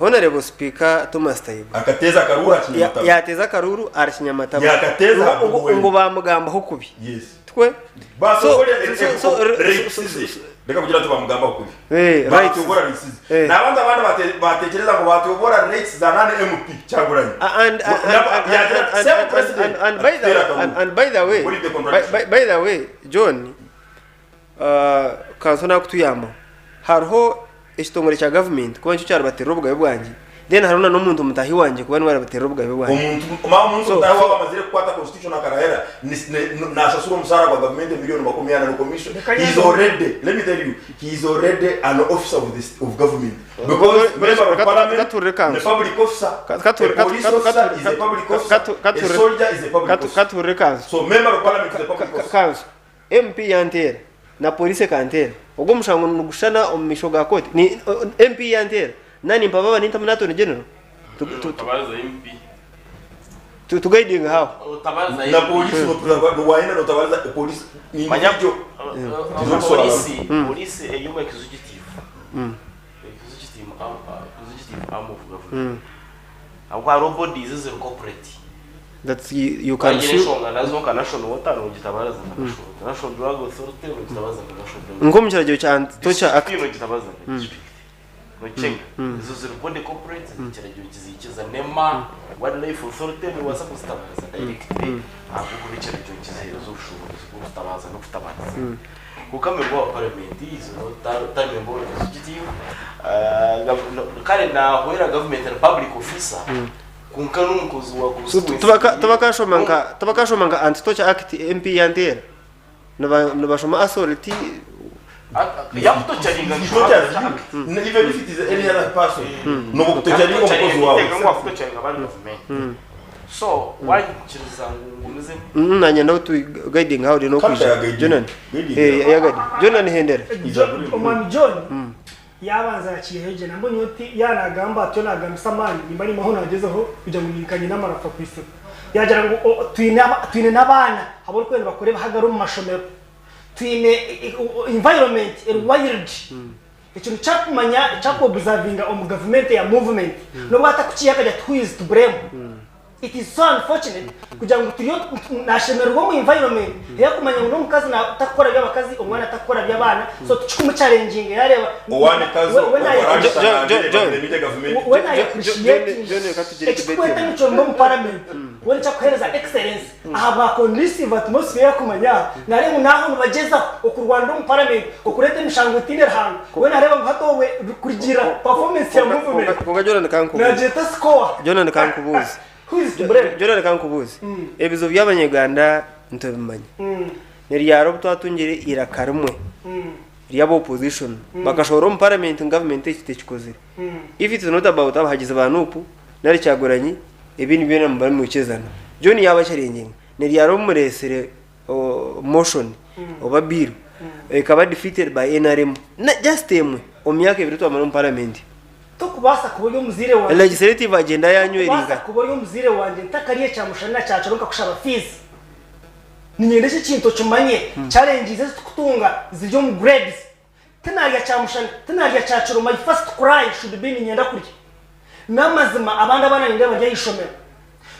Speaker 2: Honourable Speaker Thomas Tayebwa
Speaker 3: Akateeza akaruuru aha Kinyamatama.
Speaker 2: yateeza akaruuru ahari Kinyamatama
Speaker 3: Yakateeza aha
Speaker 2: ngu
Speaker 3: Bobi Wine.
Speaker 2: ngu bamugambaho kubi.
Speaker 3: Yes.
Speaker 2: Tikwe?
Speaker 3: Baatobora
Speaker 2: So- so- so-
Speaker 3: rights ze. Reka kugira nti bamugambaho kubi.
Speaker 2: Eh, rights.
Speaker 3: Baatobora rights ze.
Speaker 2: Eh.
Speaker 3: N'abantu abandi baatekyereza ngu baatobora rights za nani MP Kyagulanyi.
Speaker 2: And and and
Speaker 3: Yagira
Speaker 2: and
Speaker 3: same
Speaker 2: and
Speaker 3: president
Speaker 2: and by the
Speaker 3: akiteera akaruuru.
Speaker 2: and by the way
Speaker 3: What is the
Speaker 2: by,
Speaker 3: contradiction?
Speaker 2: by, by the way John kanso nakutuyambaho hariho ekitongore kya government kuba nikyo kyaribaterera obugabe bwangye then hariho na n'omuntu mutahi wangye kuba niwe arabaterera obugabe bwangye.
Speaker 3: Omuntu ma omuntu
Speaker 2: So,
Speaker 3: mutahi
Speaker 2: so
Speaker 3: waaba amazire kukwata constitution akarahira nasasura omusaara gwa gavumenti emiliyoni 40 no commission
Speaker 6: Reka
Speaker 3: he is
Speaker 6: nyambe.
Speaker 3: already let me tell you he is already an officer of the of government because member of parliament
Speaker 2: Katurire
Speaker 3: the
Speaker 2: kanso.
Speaker 3: public officer a police officer is a public officer a soldier is a public officer
Speaker 2: Katurire kanso.
Speaker 3: so member of parliament is a public officer.
Speaker 2: Kanso. MP yanteera na police ekanteera ogwo omushango nigushushana omu maisho ga kooti ni MP yanteera na nimpababa nintamu na attorney general
Speaker 1: Otabaariza MP.
Speaker 2: tu tu guiding how
Speaker 1: Otabaariza
Speaker 3: Na
Speaker 1: MP.
Speaker 3: polisi wayenda notabariza polisi ni
Speaker 1: Manya
Speaker 3: individual.
Speaker 1: polisi polisi eri omu executive. Executive arm, executive arm of government. Ahabw'okuba hariho bodies eziri corporate.
Speaker 2: That you, you can
Speaker 1: Wagira
Speaker 2: sue
Speaker 1: enshonga nazo nka National Water nogitabaariza nka National Water. National Drug Authority nogitabaariza nka National Drug
Speaker 2: nk'omu kiragiro kya Anti-Torture Act.
Speaker 1: District nogitabaariza nka district. Nokyenga. Ezo ziri body corporate ekiragiro kizikiza. NEMA, Wildlife Authority nobaasa kuzitabaariza directly ahabw'okuba ekiragiro nikiziheereza obushoboorozi bw'okutabaaza n'okutabaariza. Kwonka member wa parliament is not ta member wa executive. Kare nahwera government na public officer. Kwonka n'omukozi wa
Speaker 2: So,
Speaker 1: constituency
Speaker 2: tibaka tibakashoma nka tibakashoma nka anti torture act MP yanteera niba nibashoma assault
Speaker 1: Yakutocharinga
Speaker 3: Even if it is any other person nokutocharinga omukozi wawe.
Speaker 1: Wakutocharinga bari gavumenti. So waikiriza ngu ngumizemu.
Speaker 2: Nanye ndaho tu guiding how no
Speaker 3: Culture ya
Speaker 2: kwija
Speaker 3: guiding.
Speaker 2: Jonan
Speaker 3: Guiding.
Speaker 2: eh ya guiding Jonan hendera
Speaker 6: Omwami John. Yaabanza yaakiihayo gye. Nambwenu nyowe ti yaaba naagamba atyo naagambisa amaani, nimba niimaho naagyezaho kugira ngu ninkanye n'amarafa kwitsire. Yaagira ngu o twine aba twine n'abaana abu orikwenda bakore ebihagaro omu mashomero. Twine environment eri wild. Ekintu kyakumanya ekyaku observinga omu gavumenti eya movement n'obu atakukiiha akagira ati who is to blame? It is so unfortunate kugira ngu turiyo nashemererwa omu environment eyakumanya ngu n'omukazi takukora by'abakazi omwana takukora by'abaana so tikikumu challenginga yareeba
Speaker 3: Owani kazo
Speaker 6: we na we na appreciating
Speaker 2: John, reka tugire debate
Speaker 6: ekikukweta
Speaker 2: emu.
Speaker 6: nikyo omu parliament we nikyakuhereza excellence ahabwa conducive atmosphere yakumanya nareeba ngu naho nibagyezaho okurwanira omu parliament okureeta emishango etiine ruhanga we nareeba ngu hati obwe kurugiirira performance ya movement
Speaker 2: Kwonka Jordan kankubuuze.
Speaker 6: Nagyeta score.
Speaker 2: Jordan kankubuuze.
Speaker 6: Who is to blame?
Speaker 2: Jordan kankubuuze. Ebizibu by'abanyarwanda nitubimanya. Ni ryari obu twatungire eiraka rimwe ry'aba opposition bakashohora omu parliament ngu gavumenti eki tekikozire. If it is not about abahagizi ba Nup nari Kyagulanyi ebindi byona muba nimwikirizana. John yaaba akyarengyera ni ryari obu mureetsire motion oba bill ekaba defeated by nrm na just emwe omu myaka ebiri twamara omu parliament.
Speaker 6: Tokubaasa kuba ori omuzaire wangye.
Speaker 2: Legislative agenda yanyu eri
Speaker 6: Tokubaasa
Speaker 2: nkahi?
Speaker 6: kuba ori omuzaire wangye ntakariye kyamushana na kyakiro nkakushaba fees. Niinyenda eki ekintu okimanye. Challenges ezi turikutunga ziri omu grades. Tinarya kyamushana, tinarya kyakiro, my first cry should be niinyenda kurya. N'amazima abandi abaana nindeeba bari aha ishomero,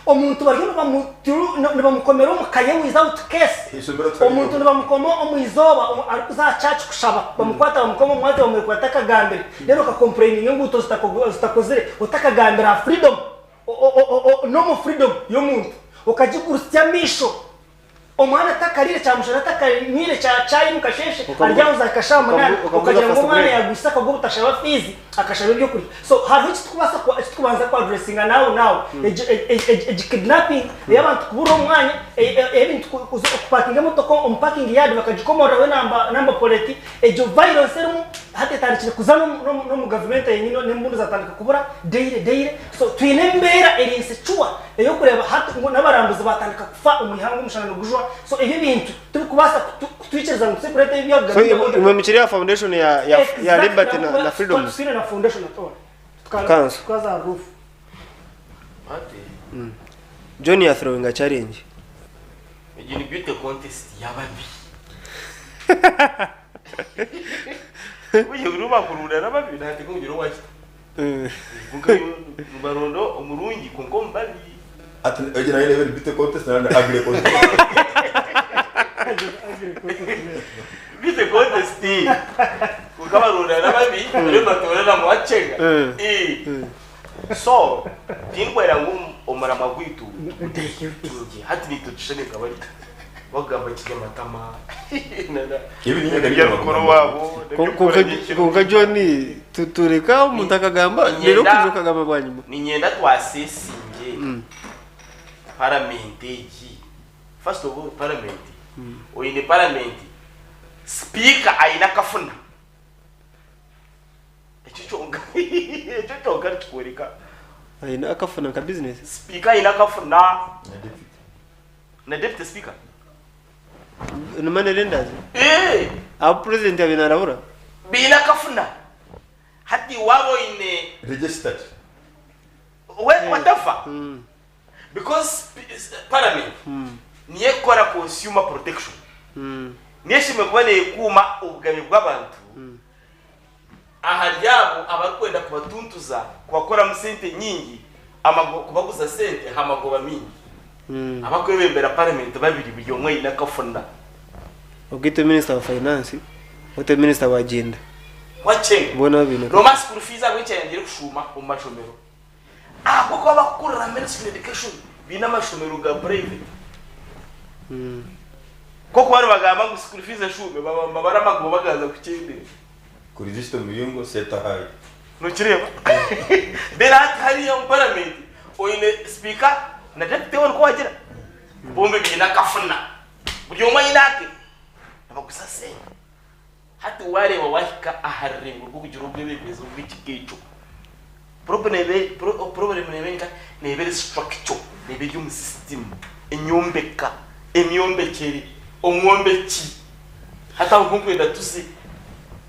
Speaker 6: omuntu bariyo nibamukomera omu kaye without case,
Speaker 3: Eishomero tihariyo.
Speaker 6: omuntu nibamukoma omu izooba arikuza aha church kushaba, bamukwata bamukoma omu mwazyo bamurekura atakagambire, then oka complaininga enguuto zitakozire otakagambire aha freedom, normal freedom y'omuntu okagigurutsya amaisho. Omwana atakariire kyamushana atakanywire kya chai mukasheeshe ari aho za nka shaaha munaana okagira ngu omwana yagwisa akagwa obutashaba fees akashaba ebyokurya so hariho ekitukubaasa ekitukubanza ku addressinga now now egi egi kidnapping ey'abantu kuburwa omwanya ey'ebintu kupakinga emotoka omu parking yard bakagikomoreraho enamba number plate Egyo violence erimu hati etandikire kuza n'omu gavumenti yenyini n'embundu zatandika kubura daily daily so twine embeera eri insecure ey'okureeba hati ngu n'abarambuzi batandika kufa omu ihanga omushana nigujwa so ebi ebintu tibikubaasa kutwikiriza ngu tuze kureeta ebi
Speaker 2: So imwe mukiri aha foundation ya ya ya liberty na, na freedoms.
Speaker 6: Twine na foundation at all.
Speaker 2: Council.
Speaker 6: Tukaza aha roof.
Speaker 1: Ate
Speaker 2: John ya throwing a challenge.
Speaker 1: Egi ni beauty contest y'ababi. Burya buri bakurunda n'ababi nateeka kugira owakita. Kwonka yo nibaronda omurungi kwonka omu babi.
Speaker 3: Ati egi nayo neeba eri beauty contest nari ugly contest.
Speaker 1: Beauty contest kwonka baronda n'ababi bariyo nibatoorana ngu wakyenga. So, tinkwenda ngu omuramwa gwaitu tugutekinge. Hati naitwe tushushane nka bari bakugamba kinyamatama na
Speaker 3: Ebi niinye
Speaker 4: Eby'orukoro waabo, n'eby'okukora nyekiro.
Speaker 2: Kwonka John, tureka omuntu akagamba reero okwija okagamba bwanyima.
Speaker 1: Niinyenda twasesinge paramenti egi. First of all, paramenti, oine paramenti, sipiika aine akafuna. Ekyo kyonka ekyo kyonka nikikworeka.
Speaker 2: Aine akafuna nka business.
Speaker 1: Sipiika aine akafuna.
Speaker 3: Na deputy.
Speaker 1: Na deputy speaker.
Speaker 2: Ni money lenders.
Speaker 1: Eeh.
Speaker 2: Abu president yabaire narabura.
Speaker 1: Baine akafuna. Hati waaba oine.
Speaker 3: Registered.
Speaker 1: We watafa. Because parliament niyo ekukora consumer protection. Niyo eshemereire kuba nekuuma obugabe bw'abantu. Ahari abo abarikwenda kubatuntuza kubakoramu sente nyingi, kubaguza sente aha magoba maingi. Abakwebembera paramenti babiri buri omwe aine akafuna.
Speaker 2: Obwo itwe minisita wa finance, otwe minisita wa gender.
Speaker 1: Wakyenga.
Speaker 2: Boona baine
Speaker 1: Noomanya school fees ahabw'enki yayongyire kushuuma omu mashomero? Ahabw'okuba abakukurira Ministry of Education baine amashomero ga private. Nk'oku bari nibagamba ngu school fees eshuume, baba nibabara amagoba bagaza kukyendera.
Speaker 3: Kurizista omuyungo seta high.
Speaker 1: Nokireeba? Then hati hariya omu parliament oine speaker na deputy we nikwo wagira? Bombi baine akafuna. Buri omwe aine ake. Nibaguza sente. Hati waareeba waahika aha rurengo rw'okugira obwebembezi obw'ekika ekyo, purobulemu neeba eri nkahi? Neeba eri structure, neeba eri omu sisitimu, enyombeka, emyombekyere, omwombeki. Hati aho niho nkwenda tuze.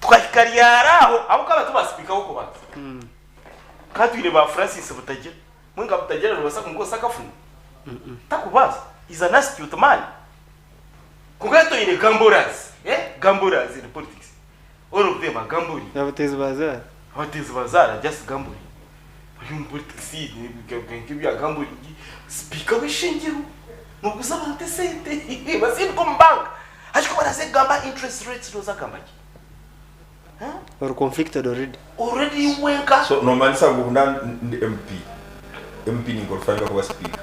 Speaker 1: Tukahika ryari aho ahabw'okuba ti ba sipiika w'okubanza. Ka twine ba Francis Butagira. Mbwenu nka Butagira noobaasa kumukozesa akafuna? Takubaasa. He's an astute man. Kwonka hati oine gamblers, eh, gamblers in politics. All of them are gambling.
Speaker 2: Abateezi ba zaara.
Speaker 1: Abateezi ba zaara just gambling. Bari omu politics nk'ebya gambling. Sipiika w'eishengyero nooguza abantu esente bazindika omu banka. Hati ku baraaze kugamba interest rates nooza kugamba ki?
Speaker 2: Ori conflicted already.
Speaker 1: Already iwe nka.
Speaker 3: So nomanyisa ngu obu ndi MP, MP ninqualifyinga kuba speaker,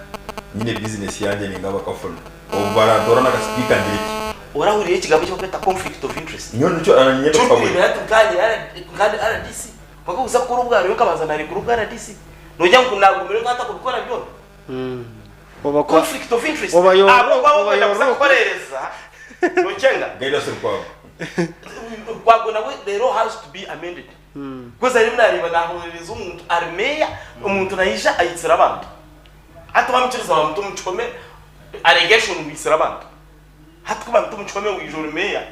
Speaker 3: nyine business yangye ninga bakafuna, obu barantoorana nka speaker ngire ki?
Speaker 1: Orahurira ekigambo eki barikweta conflict of interest?
Speaker 3: Nyowe nikyo niinyenda
Speaker 1: Turikureebera hati nkanye nka ndi RDC, kwonka kuza kukora obwaro nkabanza narekura obwa RDC, nogira ngu nagumire nka ntakubikora byona?
Speaker 2: Oba kwa
Speaker 1: Conflict of interest.
Speaker 2: Oba yoro-
Speaker 1: Ahabw'okuba
Speaker 2: oba
Speaker 1: wokwenda kuza
Speaker 2: yoro-
Speaker 1: kukoreereza, nokyenga.
Speaker 3: Gaidas Lukwago.
Speaker 1: Lukwago nawe the law has to be amended. Because arimu nareeba nahorereza omuntu ari meeya, omuntu naija aitsire abantu. Hati bamukiriza bamuta omu kihome, allegation ngu aitsire abantu. Hati ku bamuta omu kihome waija ori meeya,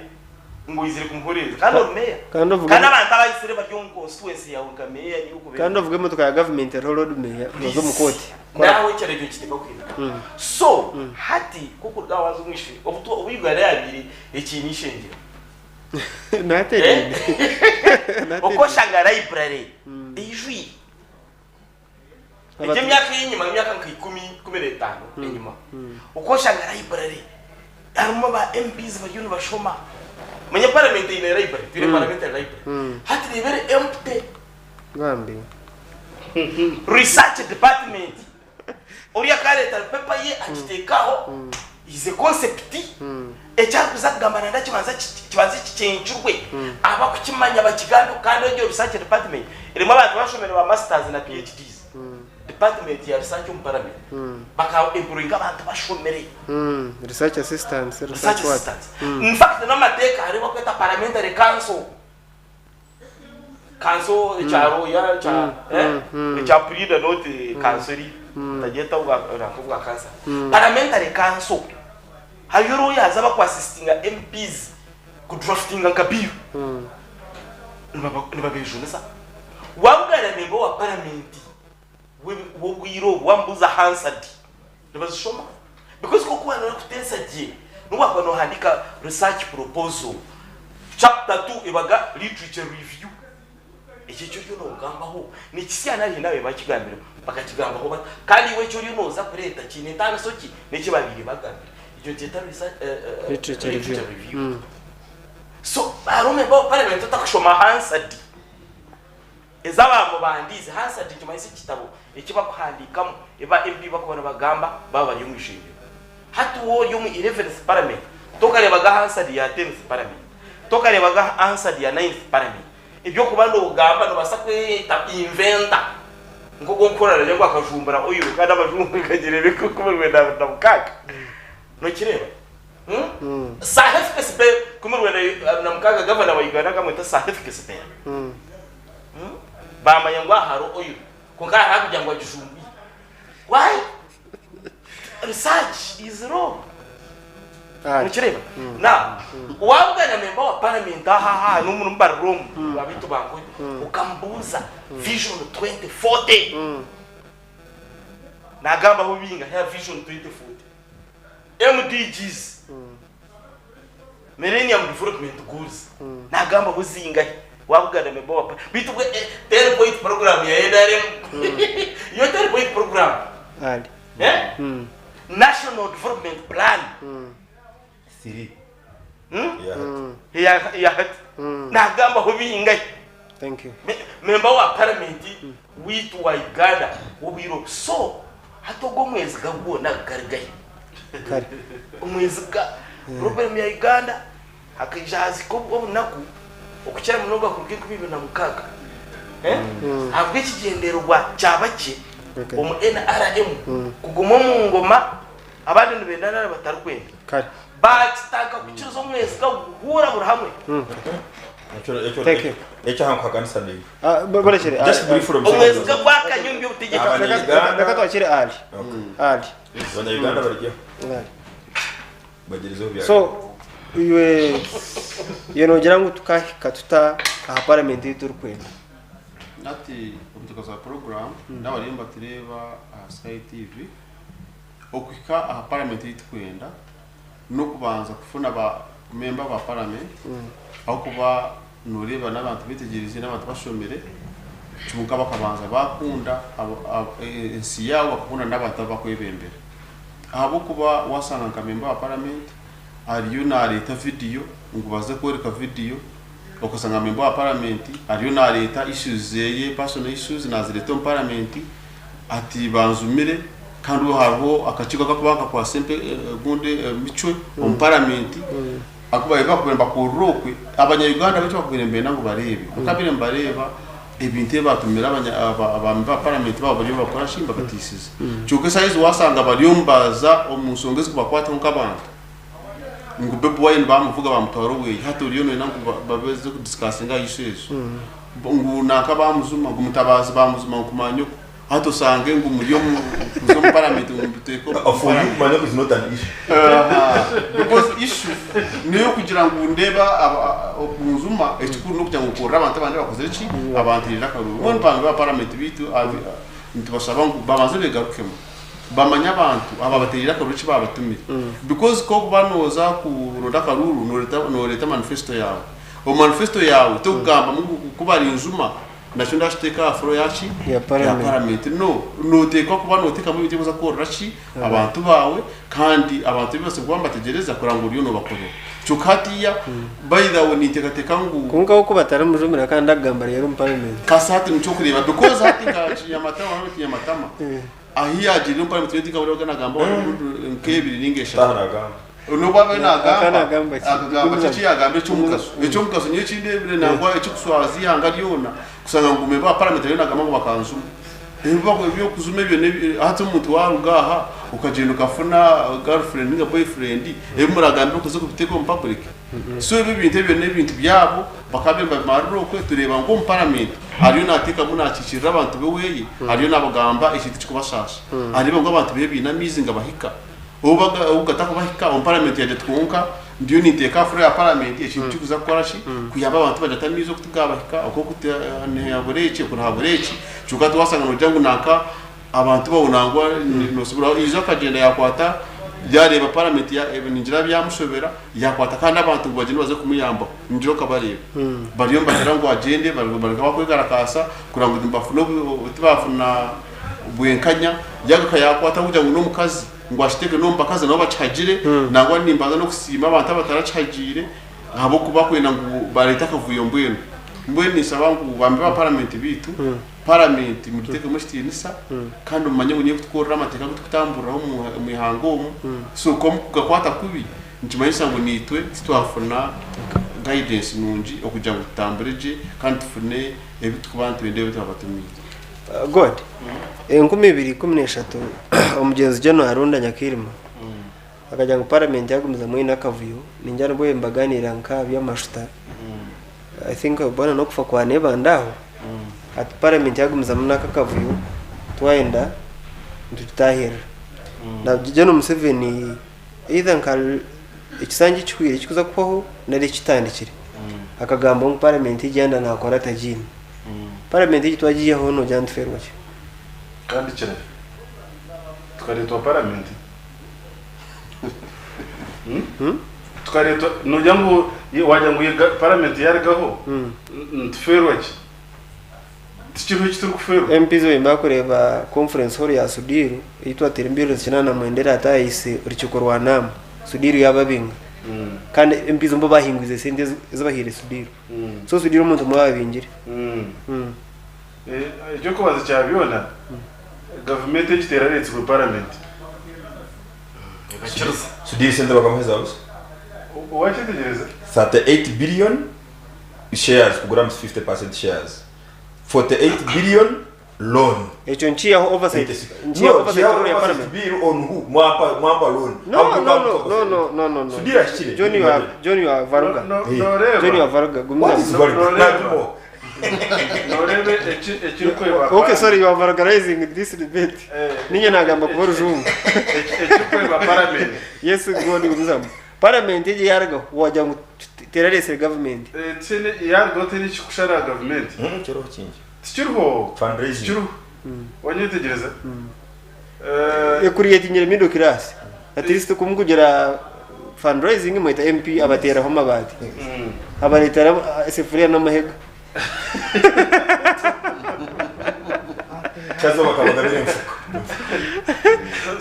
Speaker 1: ngu oizire kumuhorereza kandi ori meeya.
Speaker 2: Kandi ovuga
Speaker 1: Kandi abantu abaitsire bari omu constituency yaawe nka meeya niiwe okubeera.
Speaker 2: Kandi ovuga emotoka ya gavumenti eriho Lord Mayor noza omu kooti.
Speaker 1: Nawe ekiragiro kiteekwa kuhinduka. So hati nk'okuruga aha waza omu ishuri, obu obu Uganda yaabaire ekiine eishengyero.
Speaker 2: Natereine.
Speaker 1: Okoshanga library eijwire. Egyo emyaka ey'enyima emyaka nka ikumi, 15 enyima, okoshanga library harimu aba MPs bariyo nibashoma. Manya parliament eine library, twine parliamentary library. Hati reeba eri empty.
Speaker 2: Bambi.
Speaker 1: Research department oriya akareeta paper ye agiteeka aho is a concept eki arikuza kugamba nanda kibanze kibanze kicencurwe abakukimanya bakigambe kandi egyo research department erimu abantu bashomire ba masters na PhDs department ya research omu parliament baka employinga abantu bashomire
Speaker 2: Research assistants,
Speaker 1: research
Speaker 2: research what?
Speaker 1: assistants in fact n'amateeka hariho abakweta parliamentary council Kanso ekya lawyer ekya eh, ekya pleader not kanso eri tagyeta obwa nanka obwa kansa. Parliamentary council hariyo lawyers abaku assistinga MPs ku draftinga nka bill nibaba nibabejunisa. Wabugana member wa parliament w'obwire obu wamubuuza Hansard nibazishoma because ku orikuba norikuteesa gye n'obu wakuba nohandiika research proposal chapter 2 ebaga literature review ekyo eki oriyo nogambaho nikisya nari haine ababaire bakigambireho bakakigambaho bata kandi iwe eki oriyo noza kureeta kiine entaaniso ki n'eki babaire bagambire ekyo nikyeta
Speaker 2: Literature review.
Speaker 1: literature review so hariho member wa parliament otakushoma Hansard Ez'abaamubandiize, Hansard nikimanyisa ekitabo eki barikuhandiikamu ebi barikuba nibagamba baaba bari omu ishengero. Hati waaba ori omu Eleventh Parliament, tokareebaga Hansard ya Tenth Parliament, tokareebaga Hansard ya Ninth Parliament. Eby'okuba noogamba noobaasa kweyeta inventor nk'oku orikuhurira naagira ngu akajumbura oil kandi abajungu nkagireeba 1926. Nokireeba? Sir Heathcliff Bell, 1906 gavana wa Uganda akamweta Sir Heathcliff Bell. Baamanya ngu aha hariho oil kwonka hariho arikugira ngu agijumbwire. Why? Research is wrong. Nokireeba? Now, waabugana member wa parliament aha aha n'omu barira omu abaitu ba Nkore, okamubuuza vision 2040, naagambaho bingahi aha vision 2040? MDGs, Millennium Development Goals, nagambaho zingahi wabugana member wa baitu bwe 10 point program ya NRM iyo 10 point program
Speaker 2: Ali.
Speaker 1: eh? National Development Plan
Speaker 3: Three.
Speaker 1: Hmm?
Speaker 3: Yeah.
Speaker 1: eya eya hati nagambaho bingahi
Speaker 2: Thank you.
Speaker 1: Member wa parliament waitu wa Uganda w'obwire obu. So hati ogwo omweziga gwona gari gahi?
Speaker 2: Kare.
Speaker 1: Omweziga problem ya Uganda hakaija hazika obunaku okukira munonga kuruga 2006 eh ahabw'ekigyendererwa kya bakye
Speaker 2: Okay.
Speaker 1: omu NRM kuguma omu ngoma abandi nibenda nari batarikwenda.
Speaker 2: Kare.
Speaker 1: Baakitandika kukiriza omweziga guhuura buri hamwe.
Speaker 2: Thank you.
Speaker 3: Ekyo aha nkuhakanisa naiwe.
Speaker 2: Ah, borekere.
Speaker 3: Just briefly omushana
Speaker 1: Omweziga gwakanya omu by'obutegyeki.
Speaker 3: Abanya-Uganda-
Speaker 2: Reka twakire Ali.
Speaker 3: Okay.
Speaker 2: Ali.
Speaker 3: Abanya-Uganda baryeho
Speaker 2: Ali.
Speaker 3: bagyerezeho bya
Speaker 2: So Iwe iwe noogira ngu tukahika tuta aha paramenti ei turikwenda?
Speaker 5: Hati omuteekateeka wa puroguraamu n'abariyo nibatureeba aha Sky TV, okuhika aha paramenti ei turikwenda n'okubanza kufuna ba memba ba paramenti ahabw'okuba nooreeba n'abantu beetegyerize n'abantu bashomire kyonka bakabanza baakunda ensi yaabo bakakunda n'abantu abu barikwebembera. Ahabw'okuba waashanga nka memba wa paramenti ariyo naareeta vidiyo ngu baze kworeka vidiyo, okashanga memba wa paramenti ariyo naareeta issues zeeye personal issues naazireeta omu paramenti ati banzumire kandi obwo hariho akakiiko akakuba nikakwasa gundi emicwe omu paramenti ahakuba ebi bakubaire nibakorera okwe abanya Uganda bo eki bakubaire nibenda ngu bareebe bakabaire nibareeba ebintu ebi batumire ba memba ba paramenti baabo bariyo nibakora ki nibabatiisiza kyonka esaaha ezi waashanga bariyo nibaza omu nshonga ezikubakwataho nk'abantu ngu Bobi Wine bamuvuga bamutwara oweye hati oriyo noyenda ngu babeze kudisikasinga aha issue ezo ngu nanka bamuzuma ngu Mutabazi bamuzuma ngu kumanyoko hati osange ngu muri omu kuza omu parliament ngu mubiteeke omu
Speaker 3: For you kumanyoko is not an issue.
Speaker 5: Because issue neyokugira ngu ndeeba okunzuma ekikuru nokugira ngu nkorere abantu abandi abakozire ki abanterire akaruru mbwenu ba member ba parliament beitu nitubashaba ngu babanze begarukemu. Bamanye abantu ababatereire akaruru eki babatumire because ku orikuba nooza kuronda akaruru nooreeta manifesto yaawe. Omu manifesto yaawe tikugambamu ngu ku barinjuma nakyo ndakiteeka aha floor ya ki?
Speaker 2: Ya parliament.
Speaker 5: Ya parliament. No, nooteekwa kuba nooteekamu ebintu ebirikuza kukorera ki? Abantu baawe kandi abantu ebi babaasa kuba nibategyereza kureba ngu oriyo noobakorera. Kyonka hatiiya by the way ninteekateeka ngu.
Speaker 2: Kwonka we ku batarimujumira kandi akugamba reero omu parliament.
Speaker 5: Kasita hati nikyo orikureeba because hati nka Kinyamatama, hariho Kinyamatama. Ahi yaagiire omu parliament twena tinkahuurira nagamba emirundi nk'ebiri ninga eshatu.
Speaker 3: Taaha nagamba.
Speaker 5: N'obu abaire nagamba,
Speaker 2: Akaba nagamba ki?
Speaker 5: akagamba ki eki yaagamba eky'omugaso. Eky'omugaso nyowe eki ndeebire nangwa ekikuswaza eihanga ryona kushanga ngu memba wa parliament ariyo nagamba ngu bakanjuma. Eby'okujuma ebyo n'ebi hati omuntu waaruga aha okagyenda okafuna girlfriend ninga boyfriend ebi muragambire okuza kubiteeka omu public? So ebyo ebintu ebyo n'ebintu byabo bakaba nibabimarira okwe tureeba ngu omu parliament ariyo nateekamu nakiikirira abantu beweye ariyo nabagamba ekintu ekikubashaasha areeba ngu abantu beye baine amaizi nigabahika obu gatakubahika omu parliament yagye ati kwonka ndiyo ninteeka aha floor ya parliament ekintu kikuza kukora ki kuyamba abantu bagye ati amaizi oku tigabahika oku oku nihabura eki oku nihabura eki kyonka tiwashanga nogira ngu nanka Abantu bawe nangwa nosobora ijo akagyenda yakwata yareeba parliament ningira byamushobera yakwata kandi abantu ngu bagyende baze kumuyambaho ningira okabareeba bariyo nibagira ngu agyende bari nk'abakwegarakaasa kureba ngu nibafuna tibafuna bwenkanya yagaruka yakwata kugira ngu n'omukazi ngu akiteeke n'omu bakazi nabo bakihagire nangwa nimbanza n'okusiima abantu abatarakihagiire ahabw'okuba kwenda ngu bareete akavuyo mbwenu mbwenu ninshaba ngu bambe ba parliament beitu Paramenti mugiteekemu ekitiinisa kandi mumanye ngu niyo erikutukorera amateeka agu turikutamburiraho omu ihanga omu. So ku mukugakwata kubi nikimanyisa ngu naitwe titwafuna guidance nungi okugira ngu tutambure gye kandi tufune ebi turikuba nitwenda ebi twabatumiire.
Speaker 2: God, 2013 omugyenzi General Aronda Nyakairima akagira ngu Paramenti yagumizamu eine akavuyo, ningira nibwo mbaganiira nka aha by'amashuta. I think boona n'okufa kwa Nebanda aho, hati parliament yagumizamu n'aka akavuyo twayenda nitugitahirira. Na General Museveni either nka ekisanja ekihweire ekikuza kuhwaho nari ekitandikire akagamba ngu parliament egi yayenda nakora atagiine. Parliament egi twagiihaho nogira nitufeerwa ki?
Speaker 4: Kandi kirahi? Tukareetwa paramenti. Tukareetwa nogira ngu wagira ngu paramenti yarugaho nitufeerwa ki? Tikiriho eki turikufeerwa.
Speaker 2: MPs obu baakureeba conference hall ya Sudiru ei twateire billions 89 erataayise orukiiko rwa Naama, Sudiru yaababinga. Kandi MPs nibo baahingwize esente ezi bahaire Sudiru. So Sudiru omuntu omwe ababingire.
Speaker 4: Eky'okubanza kya byona, gavumenti egi terareetsirwe paramenti.
Speaker 3: Sudhir sente bakamuha eza busa.
Speaker 4: Wakyetegyereza?
Speaker 3: 38 billion shares kuguramu 50% shares 48 billion loan.
Speaker 2: Ekyo nikiihaho oversight,
Speaker 3: 86.
Speaker 2: nikiihaho
Speaker 3: No,
Speaker 2: oversight
Speaker 3: kiihaho
Speaker 2: role ya
Speaker 3: oversight
Speaker 2: parliament.
Speaker 3: bill on who? Mwampa mwampa loan.
Speaker 2: No,
Speaker 3: How do you
Speaker 2: no,
Speaker 3: come to
Speaker 2: no,
Speaker 3: oversight?
Speaker 2: no, no, no, no.
Speaker 3: Sudhir ahikire.
Speaker 2: John, you are, John, you are varuga.
Speaker 4: No,
Speaker 3: Eh.
Speaker 2: John, you
Speaker 4: Noreeba
Speaker 2: are varuga.
Speaker 3: What is
Speaker 2: Gumizamu.
Speaker 3: valid?
Speaker 4: Noreeba.
Speaker 3: Naatumo.
Speaker 4: Noreeba ekirikweba
Speaker 2: Okay, sorry, you are vulgarizing this debate.
Speaker 4: Eh.
Speaker 2: Ninye nagamba kuba orujungu.
Speaker 4: Ekirikweba paramenti.
Speaker 2: Yes, go on, gumizamu. Parliament egi yarugaho wagira ngu teraresire government.
Speaker 4: Tihaine yarugaho tihaine ekirikushara aha gavumenti.
Speaker 3: Kiriho kingi.
Speaker 4: Tikiriho.
Speaker 3: Fundraising.
Speaker 4: Tikiriho. Wanyetegyereza?
Speaker 2: Ecreatingire middle class. At least ku mukugira fundraising mweta MP abateeraho amabaati. Abareetera esefuriya n'amahega.
Speaker 3: Kyaza bakabagabira enfuka.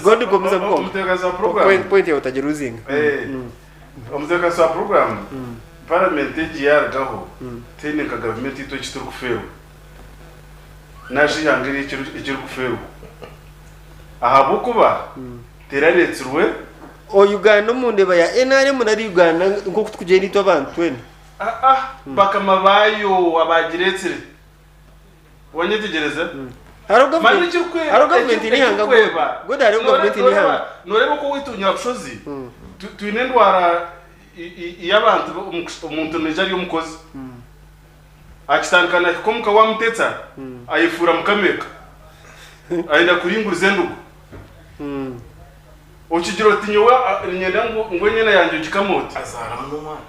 Speaker 2: God gumizamu kwonka.
Speaker 4: Omutebeekanisa wa puroguraamu.
Speaker 2: Point point yawe otagiruzinga.
Speaker 4: Omutebeekanisa wa puroguraamu, paramenti egi yaarugaho, tihaine nka gavumenti itwe eki turikufeerwa. Nashi eihanga eri eki ririkufeerwa. Ahabw'okuba terareetsirwe.
Speaker 2: O Uganda omu ndeeba ya nrm nari Uganda nk'oku turikugyenda itwe abantu twena?
Speaker 4: Aa, bakama baayo abaagireetsire. Wanyetegyereza?
Speaker 2: Hariho
Speaker 4: Manya
Speaker 2: gavumenti
Speaker 4: ekirikwe-
Speaker 2: hariho gavumenti
Speaker 4: ekiri-
Speaker 2: n'eihanga
Speaker 4: ekirikweba.
Speaker 2: God hariho
Speaker 4: Noore-
Speaker 2: gavumenti
Speaker 4: nooreba
Speaker 2: n'eihanga.
Speaker 4: nooreeba oku owaitu Nyabushozi tu- twine endwara i- i- y'abantu omuntu naija ari omukozi. Akitandika nahika omuka wamutetsa ayefuura mukameka ayenda kuringuriza endugu. Okigira oti nyowe niinyenda ngu ngu enyana yangye ogikame oti.
Speaker 1: Azaaramu n'omwana.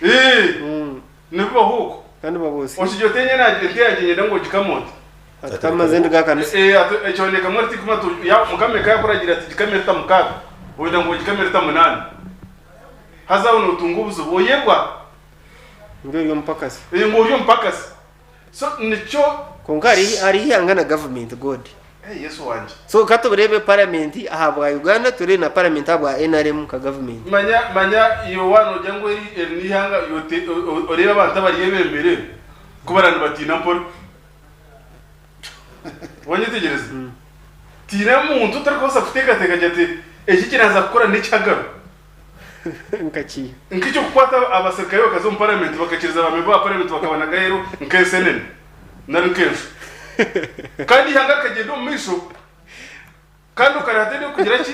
Speaker 4: Ii, nibibaho okwo.
Speaker 2: Kandi baboosire.
Speaker 4: Okigira oti enyana yangye ente yangye niinyenda ngu ogikame oti.
Speaker 2: Ati kamaze endugu aha kanisa.
Speaker 4: Ee, ati ekihoneka mbwenu tikumanya oti ya mukameka yakuragiira ati gikame rita mukaaga oyenda ngu ogikame rita munaana. Haza aho notunga obuzibu oyebwa.
Speaker 2: Ngu ori omupakasi.
Speaker 4: Ee, ngu ori omupakasi. So nikyo.
Speaker 2: Kwonka hariho hariho eihanga na government God.
Speaker 4: Hey, Yesu wangye.
Speaker 2: So ka tureebe parliament ahabwa Uganda tureebe na parliament ahabwa NRM nka government.
Speaker 4: Manya manya iwe waaba noogira ngu eri eri n'eihanga iwe ote oreebe abantu abaryebembere ku baraba nibatiina mpora. Wanyetegyereza? Tiina muntu otarikubaasa kuteekateeka agira ati eki eki naaza kukora n'ekihagaro.
Speaker 2: Nka ki?
Speaker 4: Nk'eky'okukwata abaserukare bakaza omu paramenti bakakiriza ba memba ba paramenti bakabanaga aheeru nk'ensenene nari nk'enju. Kandi eihanga rikagyenda omu maisho kandi okariha teri kugira ki?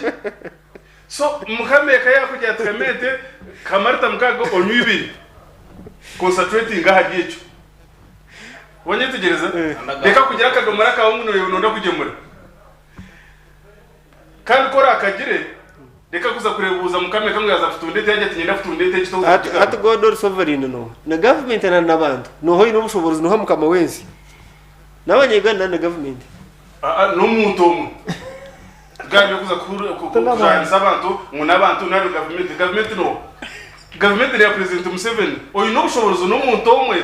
Speaker 4: So mukama eka yaakugira ati kama ente kama rita mukaaga onywe ibiri. Concentrating ahari ekyo. Wanyetegyereza? Reka kugira akadomora kaawe ngu nooyenda kugyemura. Kandi ku oraakagire, reka kuza kureebuuza mukama eka ngu yaaza kutunda ente yaagira ati niinyenda kutunda ente egi toza
Speaker 2: Hati
Speaker 4: kugigamba.
Speaker 2: hati God ori sovereign nooha? Na government na nabantu? Nooha oine obushoboorozi nooha mukama w'ensi? N'abanya Uganda na government?
Speaker 4: Aa, n'omuntu omwe. Gamba kuza kujanisa abantu ngu n'abantu nari gavumenti. Gavumenti nooha? Gavumenti neya President Museveni. Oine obushoboorozi n'omuntu omwe.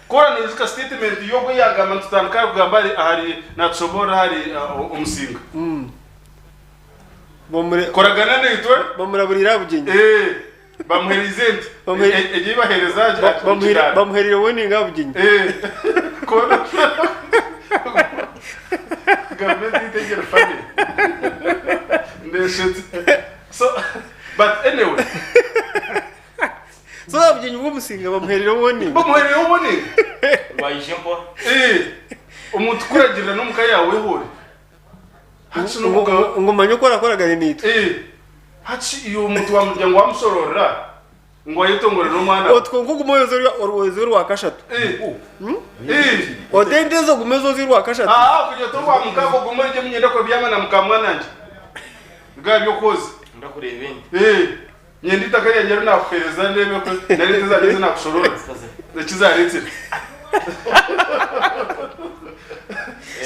Speaker 4: Ku oranoijuka statement y'ogwo eyagamba nitutandika aha kugamba ahari ahari natushoboorora ahari Omusinga. Koragana naitwe.
Speaker 2: Bamuraburiire aha bugyenyi.
Speaker 4: Eh, bamuhereize ente. Egyo ei baheereza aha kidaara.
Speaker 2: Bamuhereire warning aha bugyenyi.
Speaker 4: Eh, kora Gavumenti yaitu egi eri funny. Neshetse. So, but anyway.
Speaker 2: So aha bugyenyi bw'omusinga bamuhereire warning.
Speaker 4: Bamuhereire warning.
Speaker 1: Rwayije mpora.
Speaker 4: Eh, omuntu kuragirira n'omuka yaawe ehore. Hati
Speaker 2: Ngu ngu omanye oku orakoragane naitwe.
Speaker 4: Eh, hati iwe omuntu wa muryango wamushororera ngu ayetongorere omwana we.
Speaker 2: Oti kwonka ogume oyoze orwozi orwa kashatu.
Speaker 4: Eh, eh.
Speaker 2: Ote ente ezo ogume ozoze orwa kashatu.
Speaker 4: Aa, kugira oti orwa mukaaga ogume orye niinyenda kubyama na mukamwanangye. Bikaba by'okwoza.
Speaker 1: Ndakureeba ente.
Speaker 4: Eh, nyenda eitaka ryangye eri naakuheereza ndeebe ku nari ente zangye ezi naakushorora eki zaaretsire.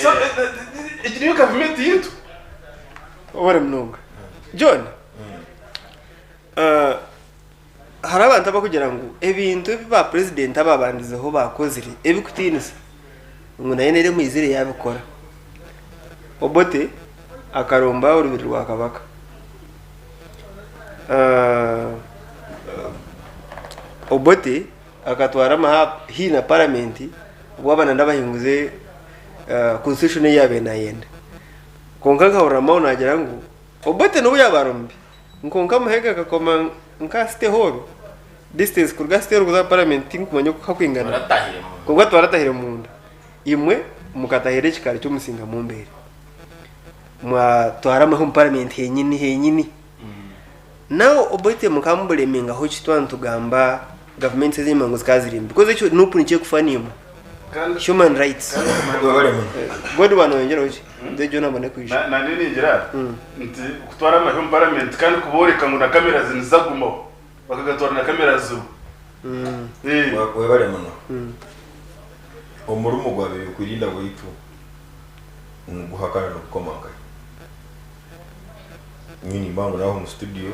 Speaker 4: So, egi niyo gavumenti yaitu.
Speaker 2: Webare munonga. John, hariho abantu abarikugira ngu ebintu ebi ba purezidenti ababandizeho baakozire ebirikutiinisa ngu nayo neri omwizire yaabikora. Obote akaromba orubiri rwa Kabaka. Obote akatwara amahe haihi na paramenti obu abana n'abahinguzi constitution ei yaabaire naayenda. Kwonka nkahurira Mao naagira ngu Obote n'obu yaaba ari mubi, kwonka amahe ge akakoma nk'aha City Hall, distance kuruga aha City Hall kuza aha paramenti tinkumanya oku hakwingana, kwonka twaratahire munda. Imwe mukatahirira ekikaari ky'omusinga mumbeere. Mwatwara amahe omu paramenti henyini henyini. Now Obote mukamubulemingaho ki twaba nitugamba gavumenti ez'enyima ngu zikaba ziri mbi? Because ekyo Nup nikyo erikufa naimwe. Human rights. God wanoyongyeraho ki? Then John abone kwija.
Speaker 4: Nanye ningira nti kutwara amahe omu paramenti kandi kuboreka ngu na kamera nizagumaho bakagatwara na kamera ziriho.
Speaker 3: Webare muno. Omurimo gwabaire kurinda gwaitu niguhakana n'okukomankanya. Nyowe nimba ngu naaha omu studio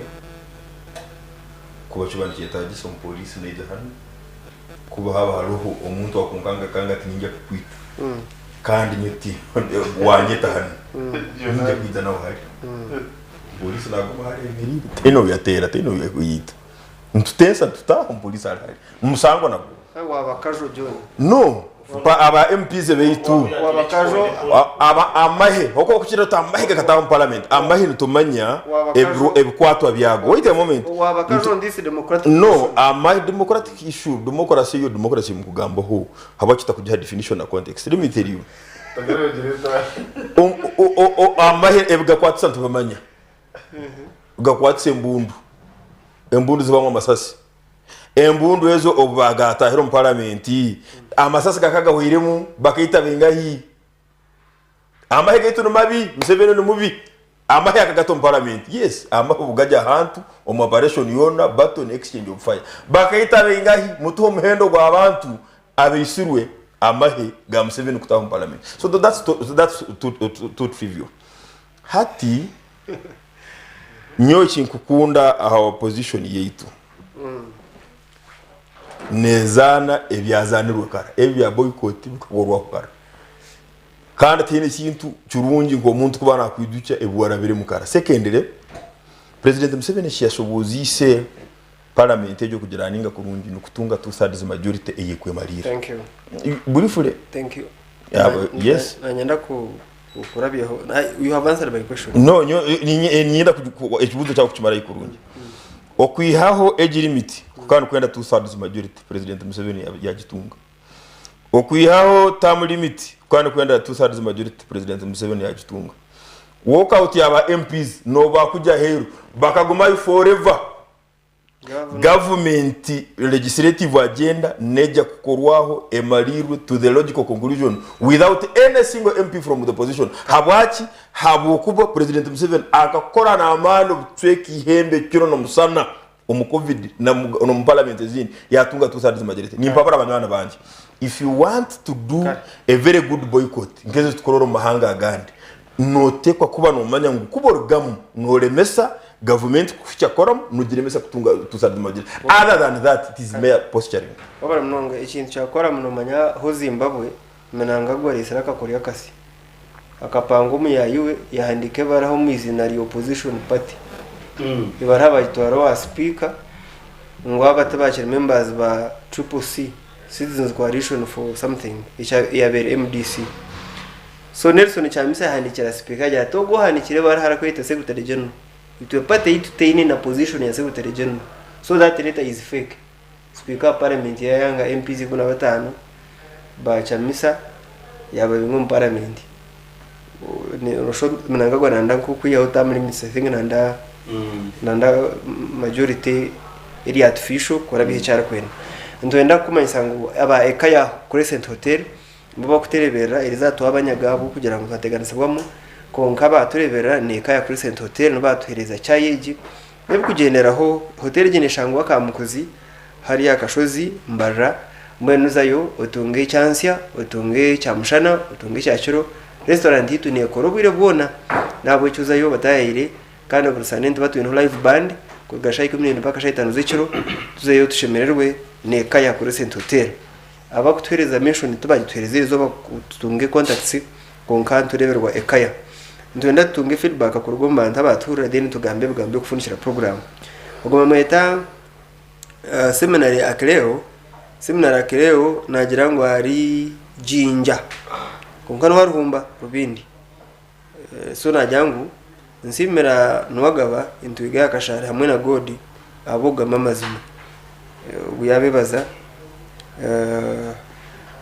Speaker 3: kuba kiba nikyetagisa omupoliisi naija hanu kuba haaba hariho omuntu akunkangakanga ati ninja kukwita kandi nyowe ti wanyeta hanu ninja kwija nawe hari polisi naguma hari emerire tihaine obu yateera tihaine obu yakwita nituteesa nitutaaha omupoliisi ari hari omusango nagwo.
Speaker 2: Waaba kajo John.
Speaker 3: No aba MPs baitu
Speaker 2: Waaba kajo.
Speaker 3: Aba amahe oku okukira oti amahe gakataaha omu parliament amahe nitumanya ebikwatwa byago wait a moment
Speaker 2: Waaba kajo on this democratic
Speaker 3: no
Speaker 2: issue.
Speaker 3: Amahe democratic issue democracy eyo democracy mukugambaho habwaki tutakugiha definition na context let me tell you amahe ebigakwatisa nitubimanya gakwatisa embundu embundu zibamu amasasi Embundu ezo obu baagaatahire omu paramenti, amasasi gakagahweiremu, bakaita baingahi? Amahe gaitu ni mabi, Museveni ni mubi. Amahe akagata omu paramenti. Yes, amahe obu gari ahantu, omu operation yoona, battle ni exchange of fire. Bakaita baingahi? Mutuhe omuhendo gw'abantu abaitsirwe amahe ga Museveni kutaaha omu paramenti. So that's that's too, too trivial. Hati nyowe ekinkukunda aha opposition yaitu nezaana ebyazaanirwe kara ebi bya boycott bikakorwaho kara kandi tihaine ekintu kirungi nk'omuntu kuba nakwijukya ebi warabiremu kara. Secondly, President Museveni ekiyashoboziise parliament egyo kugiraninga kurungi nikutunga two thirds majority eyekwemariira.
Speaker 2: Thank you.
Speaker 3: Briefly.
Speaker 2: Thank you.
Speaker 3: Yeah, yes.
Speaker 2: Nanyenda ku kurabyeho. You have answered my question.
Speaker 3: No, ninyenda ekibuzo kyawe kukimarayo kurungi. Okwihaho egi limit kukaba nikwenda two thirds majority President Museveni yagitunga. Okwihaho term limit kukaba nikwenda two thirds majority President Museveni yagitunga. Walkout ya ba MPs nobakujya aheru bakagumayo forever. Gavumenti legislative agenda neija kukorwaho emariirwe to the logical conclusion without any single MP from the opposition. Habwaki? Habwokuba President Museveni akakora n'amaani obucweka eihembe ekiro n'omusana omu covid n'omu parliament ezindi yatunga two thirds majority. Nimpabura banywani bangye, if you want to do a very good boycott nk'ezi ezitukorora omu mahanga agandi, Notekwa kuba nomanya ngu ku orugamu noremesa gavumenti kuhikya koramu nogiremesa kutunga tusardimagire other than that it is mere posturing.
Speaker 2: Wabara munonga ekintu kya koramu nomanya ho Zimbabwe Mnangagwa aretsire akakoryo akasya. Akapanga omuyayi we yahandika ebaraha omu izina rya opposition party. Ebaraha bagitwara owa sipiika ngu aba tibakiri members ba Triple C, Citizens Coalition for something, eyabaire MDC. So Nelson Chamisa yahandikira sipiika agira ati ogwo ohandikire ebaraha arikweyeta secretary general itwe party yaitu teine na position ya secretary general so that letter is fake. Sipiika wa parliament yayanga MPs 15 ba Chamisa yababinga omu parliament. Noshusha Mnangagwa nanda nk'okwihaho term limits I think nanda nanda majority eri artificial kurabya eki arikwenda. Nitwenda kukumanyisa ngu aba eka ya Crescent Hotel Nibo bakutereberera eriza tuha abanyaga bo kugira ngu twateganisibwamu kwonka abatureberera n'eka ya Crescent Hotel nibo batuhereza chai egi n'ebikugyenderaho. Hotel egi neshangwa Kamukuzi hariya Kashozi Mbarara mbwenu ozayo otunge ekyansya, otunge ekyamushana, otunge ekyakiro. Restaurant yaitu nekora obwire bwona nahabwekyo ozayo obatayayire kandi buri Sunday nituba twineho live band kuruga shaaha 12 mpaka shaaha 5 z'ekiro tuzeyo tushemererwe n'eka ya Crescent Hotel. Abakutuhereza mention tibagituhereza erizooba tutunge contacts kwonka nitureberwa ekaya. Nitwenda tutunge feedback kuruga omu bantu abatuhurira then tugambe ebigambo by'okufundikira program. Ogwo bamweta Seminary Akileo, Seminary Akileo nagira ngu ari Jinja kwonka niwe aruhumba Rubindi. So nagira ngu nsiimira Nuwagaba, Entwiga ya Kashaari hamwe na God ahabw'okugamba amazima. Ogu yaabebaza.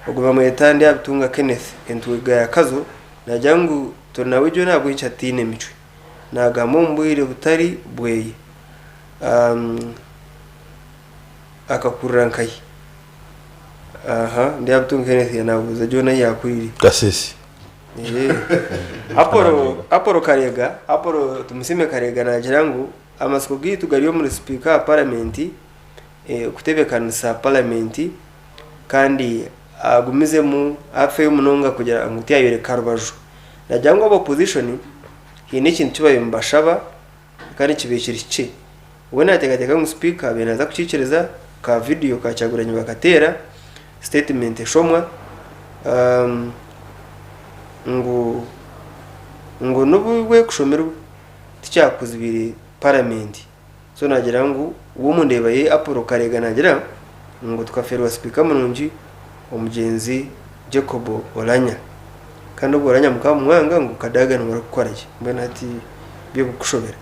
Speaker 2: Ogu bamweta Ndyabitunga Kenneth, Entwiga ya Kazo, nagira ngu turi nawe John ahabw'enki ataine micwe. Naagamba omu bwire butari bweye. Akakurira nkahi? Aha, Ndyabutunga Kenneth yanabuuza John ahi yaakuriire.
Speaker 3: Kasese.
Speaker 2: Eh. Apollo Apollo Karega, Apollo Tumusiime Karega naagira ngu amatsiko gaitu gari omuri sipiika wa paramenti eh, kutebeekanisa paramenti kandi agumizemu afeyo munonga kugira ngu tiyayoreka rubaju. Naagira ngu aba opposition haine ekintu eki bariyo nibashaba kandi kibaire kiri kikye. We naateekateeka ngu sipiika abaire naaza kukiikiriza ka vidiyo ka Kyagulanyi bakateera, sitetimenti eshomwa, ngu ngu n'obu ekushomirwe tikyakuzibiire paramenti. So naagira ngu we omu ndeeba ye Apollo Karega naagira ngu tukafeerwa sipiika murungi omugyenzi Jacob Oulanyah. Kandi obwo Oulanyah mukaba mumwanga ngu Kadaga niwe arikukora gye. Mbwenu hati byo bikushobera.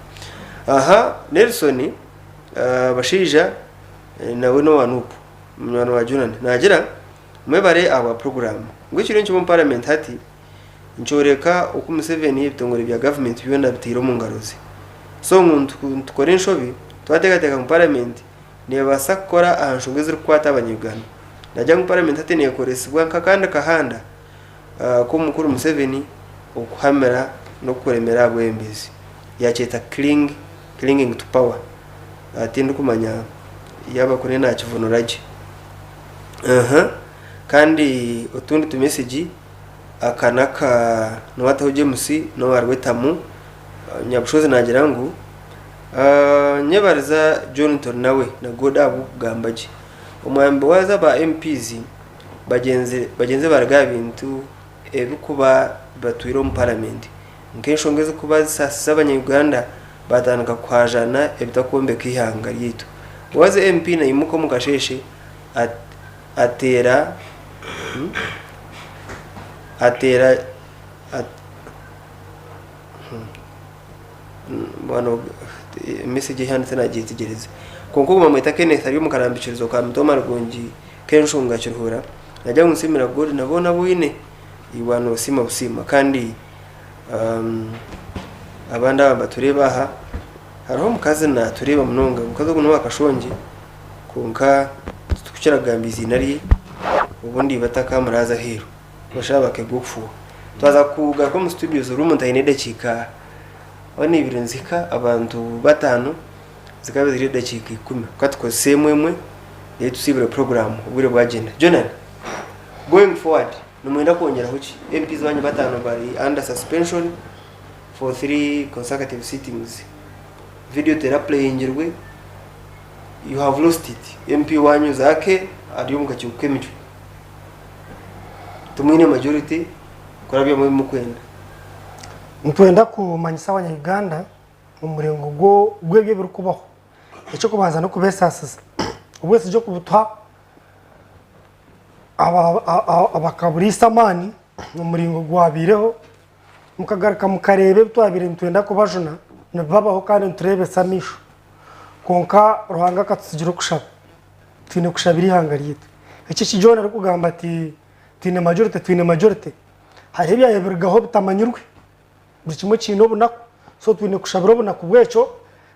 Speaker 2: Aha Nelson Bashaija nawe n'owa Nup, munywani wa Jonan, naagira mwebare ahabwa puroguraamu. Ngu ekiriyo nikiba omu paramenti hati nikyoreka oku Museveni ebitongore bya gavumenti byona abitaire omu ngaro ze. So ngu nitukora enshobi twateekateeka ngu paramenti neebaasa kukora aha nshonga ezirikukwata Abanya-Uganda. Naagira ngu paramenti hati neekoresibwa nk'akandi kahanda k'omukuru Museveni okuhamira n'okuremera aha bwebembezi. Yaakyeta cling, clinging to power. Tindikumanya yaaba kuri naakivunura gye. Kandi otundi tumesegi aka n'aka Niwataho James n'owa Rwetamu, Nyabushozi naagira ngu Nyebariza John Turinawe na God ahabw'okugamba gye. Omwambi waaza ba MPs bagyenzi bagyenzi baruga aha bintu ebirikuba bibatwire omu paramenti nk'enshonga ezirikuba zisaasize abanya-Uganda batandika kuhaajana ebitakwombeka eihanga ryaitu. Waaza MP naimuka omu kasheeshe ateera ateera Message ehandiikire nagyetegyereza. Kwonka ogu bamweta Kenneth ari omu karambikirizo ka Mitooma Rwongi k'enshonga Kiruhura, nagira ngu nsiimira God na boona abu oine, iwe noosiima busiima. Kandi abandi aba nibatureeba aha, hariho omukazi naatureeba munonga, omukazi ogu n'owa Kashongye kwonka titurikukira kugamba eiziina rye, obundi batakamuraaza aheeru. Bashaba bakega okufuuha. Twaza kugaruka omu studios buri omuntu aine edakiika ona ibiri nizihika abantu bataano zikaba ziri edakiika ikumi. Ka tukozese emwe emwe reero tusiibure puroguraamu obwire bwagyenda. Jonan, going forward nimwenda kwongyeraho ki? MPs banyu bataano bari under suspension for three consecutive sittings. Video terapuleyingirwe, you have lost it. MP wanyu Zaake ari omu kakiiko k'emicwe. Timwine majority kurabyamu ebi mukwenda.
Speaker 6: Nitwenda kumanyisa abanya-Uganda omuringo gw'ebyo ebirikubaho. Eky'okubanza n'okubesaasiza. Obwesigye okubutuha bakaburiisa amaani omuringo gwabaireho, mukagaruka mukareeba ebi twabaire nitwenda kubajuna nibibabaho kandi nitureebesa amaisho. Kwonka Ruhanga akatutsigira okushaba. Twine kushabira eihanga ryaitu. Eki eki John arikugamba ati twine majority twine majority hariho ebyayebirugaho bitamanyirwe buri kimwe kiine obunaku so twine kushabira obunaku bwekyo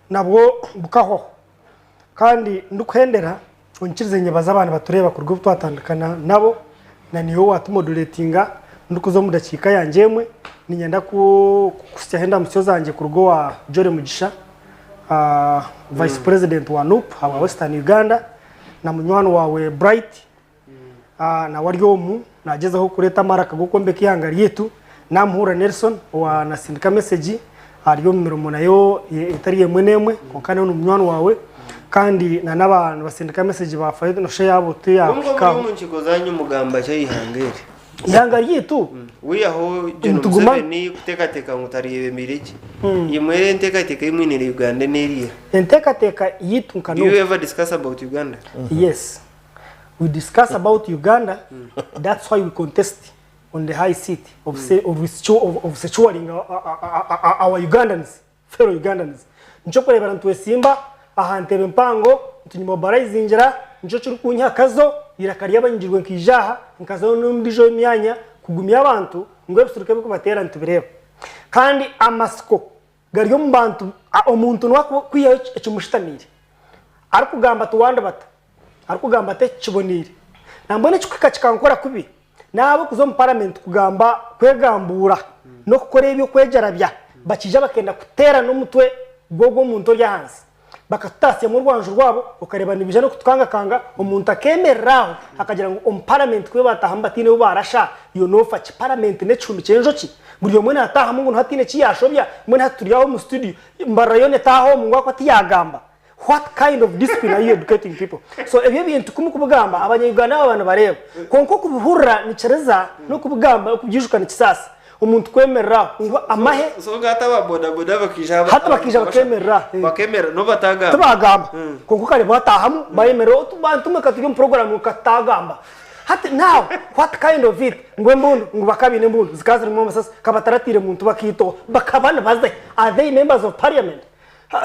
Speaker 6: nabwo bukahwaho kandi ndikuhendera onyikirize nyebaze abantu batureeba kuruga obu twatandika nabo na niiwe owatumoduretinga ndikuza omu dakiika yangye emwe niinyenda kuhitsyaho endamutsyo zangye kuruga owa Jolly Mugisha Vice President wa NUP ahabwa Western Uganda na munywani waawe Bright nawe ari omu nagyezaho kureeta amaraka g'okwombeka eihanga ryaitu namuhurira Nelson owa nasindika message ari omu mirimo nayo etari emwe n'emwe kwonka nawe ni munywani waawe kandi na n'abantu nibasindika message bafayo noshusha yaabo
Speaker 2: Kwonka muri
Speaker 6: tiyahikaho
Speaker 2: omu nkiiko zanyu mugamba ki aha ihanga eri?
Speaker 6: Eihanga ryaitu
Speaker 2: Wihaho Gen
Speaker 6: nituguma
Speaker 2: Museveni kuteekateeka ngu taryebembeire gye. Imwe enteekateeka ei mwiniire Uganda n'eriiha?
Speaker 6: enteekateeka yaitu nka
Speaker 2: Do you
Speaker 6: NUP
Speaker 2: ever discuss about Uganda?
Speaker 6: yes we discuss about Uganda that's why we contest on the high seat of, se, of, of, of securing our, our, our Ugandans fellow Ugandans. Nikyo kureebera nitwesimba aha ntebe mpango, nitunyimobarayizingira, nikyo kirikunyiha akazo, eiraka ry'abanyigirwe nkaija aha, nkazayo n'omu ndiijo myanya kugumya abantu ngu ebisiriko ebirikubateera nitubireeba. Kandi amatsiko gari omu bantu, omuntu niwe arikwihaho ekimushutamiire. Arikugamba ati wandibata, arikugamba ati eki kiboneire. Nambwenu ekikuhika kikankora kubi n'ahabw'okuza omu paramenti kugamba kwegambuura n'okukora eby'okwejarabya bakiija bakenda kuteerana omutwe gw'ogwo omuntu ori ahansi. Bakatutaasyamu orwanju rwabo okareeba nibaija n'okutukangakanga omuntu akeemerera aho akagira ngu omu paramenti ku baataahamu bataine ou baarasha iwe noofa ki? Paramenti n'ekihumi ky'enjoki buri omwe naataahamu ngu hataine eki yaashobya mbwenu hati turi aho omu studio Mbarara yoona etaaha omu ngu ahakuba tiyaagamba. What kind of discipline are you educating people? So ebyo ebintu ku mukubigamba abanya Uganda baba nibareeba. Kwonka okubihurira nikiriza n'okubigamba okubyijuka nikisaasa. Omuntu kwemerera aho ngu amahe
Speaker 2: So nka hati aba boda boda bakaija
Speaker 6: hati bakaija bakemerera aho.
Speaker 2: Bakemerera n'obu batagamba.
Speaker 6: Tibagamba. Kwonka okareeba bataahamu bayemerera otu bantu mwe katuri omu program katutagamba. Hati now what kind of it ngu embundu ngu bakaba baine embundu zikaba zirimu amasasi kabataratiire muntu bakaitwa bakaba nibaza hi? Are they members of parliament?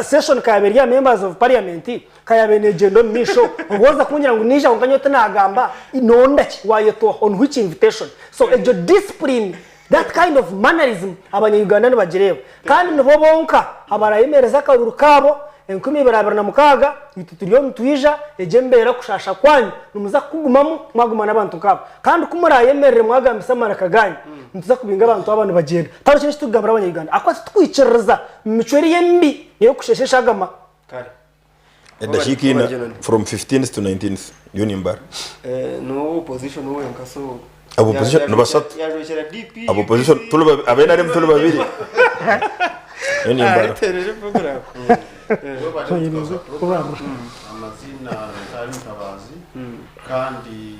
Speaker 6: Session ka yabaire eri ya members of parliament ka yabaire negyenda omu maisho obu oza kungira ngu naija kwonka nyowe tinagamba nonda ki wayetwa on which invitation so egyo discipline that kind of mannerism abanya Uganda nibagireeba kandi nibo bonka abarayemereza akaruru kaabo 2026 itwe turiyo nitwija egyo embeera kushasha kwanyu nimuza kukugumamu mwaguma n'abantu nkaabo kandi ku murayemerere mwagambisa amaraka ganyu nituza kubinga abantu aba nibagyenda tihariho ekindi ekiturikugambira abanya Uganda ahakuba titukwikiririza Mu micwe eriyo emibi ey'okusheesha eshagama.
Speaker 2: Kare.
Speaker 3: Eddakiika ina from 15th to 19th niyo nimbara.
Speaker 2: Niwe opposition wenka so.
Speaker 3: Aba opposition ni basatu.
Speaker 2: Yajwekyera DP.
Speaker 3: Aba opposition turi babiri, aba NRM turi babiri. Niyo nimbara.
Speaker 2: Areterere program.
Speaker 5: Amaziina Ntari Mutabazi kandi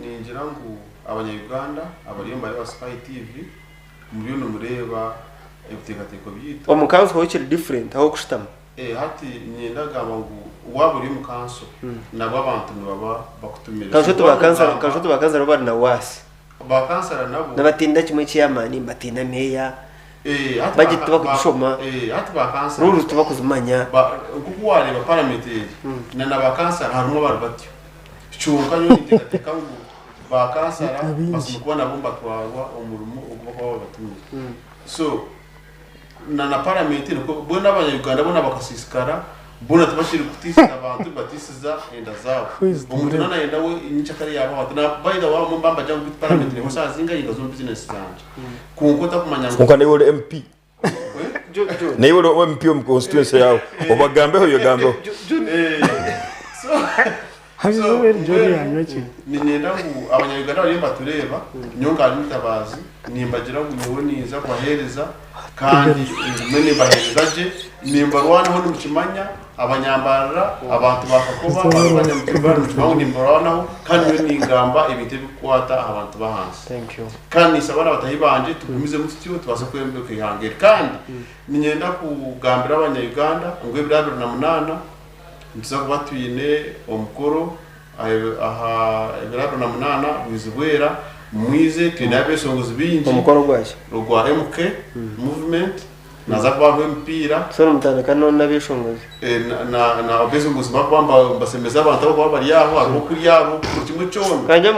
Speaker 5: ningira ngu abanya Uganda abariyo nibareeba Sky TV Muriyo nimureeba ebiteekateeko byaitu.
Speaker 2: Omu kanso ho kiri different ah'okushutama.
Speaker 5: Eh, hati niinyenda kugamba ngu waaba ori omu kanso, nabwo abantu nibaba bakutumire.
Speaker 2: Kanso
Speaker 5: So
Speaker 2: ti ba kansara,
Speaker 5: waaba
Speaker 2: kanso ti ba kansara bo bari na worse.
Speaker 5: Ba kansara nabo.
Speaker 2: Nibatinda kimwe chairman, nibatinda meeya,
Speaker 5: Eh, hati
Speaker 2: budget
Speaker 5: ba,
Speaker 2: tibakugishoma,
Speaker 5: ba, eh, hati ba kansara.
Speaker 2: rules tibakuzimanya.
Speaker 5: Ba, nk'oku waareeba parliament egi, na na ba kansara harimu abari batyo. Kyonka nyowe ninteekateeka ngu Ba kansara bashemereire kuba nabo nibatwarwa omurimo ogu barikuba babatumire. So na na paramenti nikwo boona abanya Uganda boona bakasiisikara boona tibakiri kutiisiza abantu nibatiisiza enda zaabo. Omuntu naaba nayenda we nyenkyakare yaabaho ati na by the way abamwe nibambagira ngu beitu paramenti neehwa eshaaha zingahi ninkaza omu bizinesi zangye. Kwonka otakumanya ngu.
Speaker 3: Kwonka naiwe ori MP. Naiwe ori MP omu constituency yaawe obagambeho oyegambeho.
Speaker 5: Niinyenda ngu Abanya-Uganda abariyo nibatureeba, nyowe nka Mutabazi, nimbagira ngu nyowe ninza kubaheereza kandi ngume nimbaheereza gye, nimbarwanaho nimukimanya, Abanyambarara, abantu ba Kakoba, abantu ba Nyamutibara nimukimanya ngu nimbarwanaho kandi nyowe ningamba ebintu ebirikukwata aha bantu b'ahansi. Kandi ninsaba na bataahi bangye tugumizemu tutyo tubaase kwombeka eihanga eri. Kandi niinyenda kugambira Abanya-Uganda ngu ebiro 28 Nituza kuba twine omukoro aha ebiro 28 Bwizibwera, mwize twineyo abeshongozi baingi.
Speaker 2: Omukoro gwaki?
Speaker 5: Ogwa MK Movement, nihaza kuba hariho emipiira.
Speaker 2: So nimutandika n'abeshongozi?
Speaker 5: Na abeshongozi bakuba nibasemeza abantu abakuba bari aho, hariho okurya, hariho buri kimwe kyona.
Speaker 2: Kangye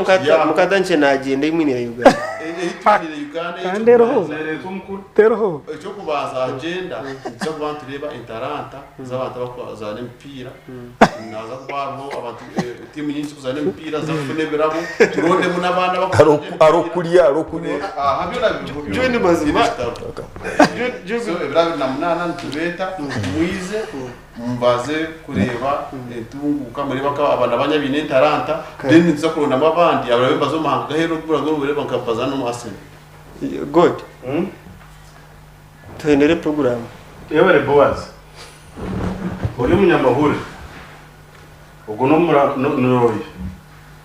Speaker 2: mukata nkye nagyenda ei mwiniire Uganda.
Speaker 5: Ei twiniire Uganda.
Speaker 6: Kandi eriho. Teriho.
Speaker 5: Ekyokubanza agenda nituza kuba nitureeba entaranta. z'abantu abarikuzaana emipiira nihaza kuba hariho abantu tiimu nyingi zirikuzaana emipiira ziza kufuna ebirabo turondemu n'abaana
Speaker 3: Hariho okurya hariho okunywa.
Speaker 5: Aha byona biriho byona.
Speaker 2: John mazima.
Speaker 5: So ebiro 28 nitubeeta mwize mubaze kureeba entunguuka mureebe nka abaana banyu abaine entaranta then nituza kurondamu abandi abarabe nibaza omu mahanga g'aheeru obu nka nibazaana omu Arsenal.
Speaker 2: God. Tuhendere puroguraamu.
Speaker 4: Yebare Boaz. Ori omunyamahurire. Ogwo n'omurooyi.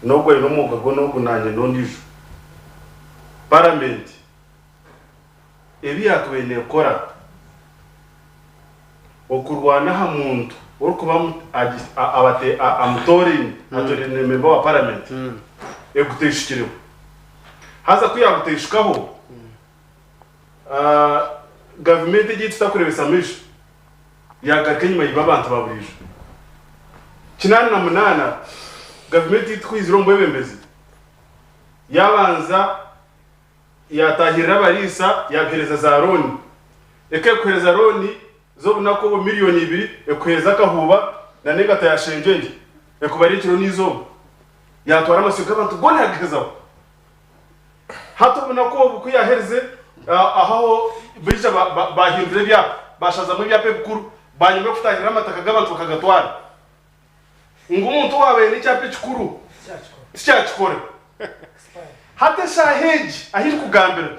Speaker 4: N'ogwo aine omwoga gwe n'ogu naanye n'ondiijo. Paramenti ebi yaakabaire neekora okurwana aha muntu orikuba amutooraine, atooraine memba wa paramenti, eguteishukireho. Haza ku yaaguteishukaho, Gavumenti egi ei tutakureebesa amaisho yaagaruka enyima yaiba abantu ba buriijo. 88 gavumenti ei tukwizire omu bwebembezi yaabanza yaataahirira abariisa yaabiheereza za looni. Eka ekuheereza looni z'obunaku obwo miriyoni ibiri ekuheereza akahuuba na n'engata ya shengyengye ekubarira ekiro n'eizooba. Yaatwara amasyo g'abantu goona yagahezaho. Hati obunaku obu ku yaaherize aho baija baahindura ebyapa, baashazamu ebyapa ebikuru, bwanyima y'okutaahirira amataka g'abantu bakagatwara. Ngu omuntu owaabaire n'ekyapa ekikuru tikyakikora. Hati eshaaha egi ahu ndikugambira,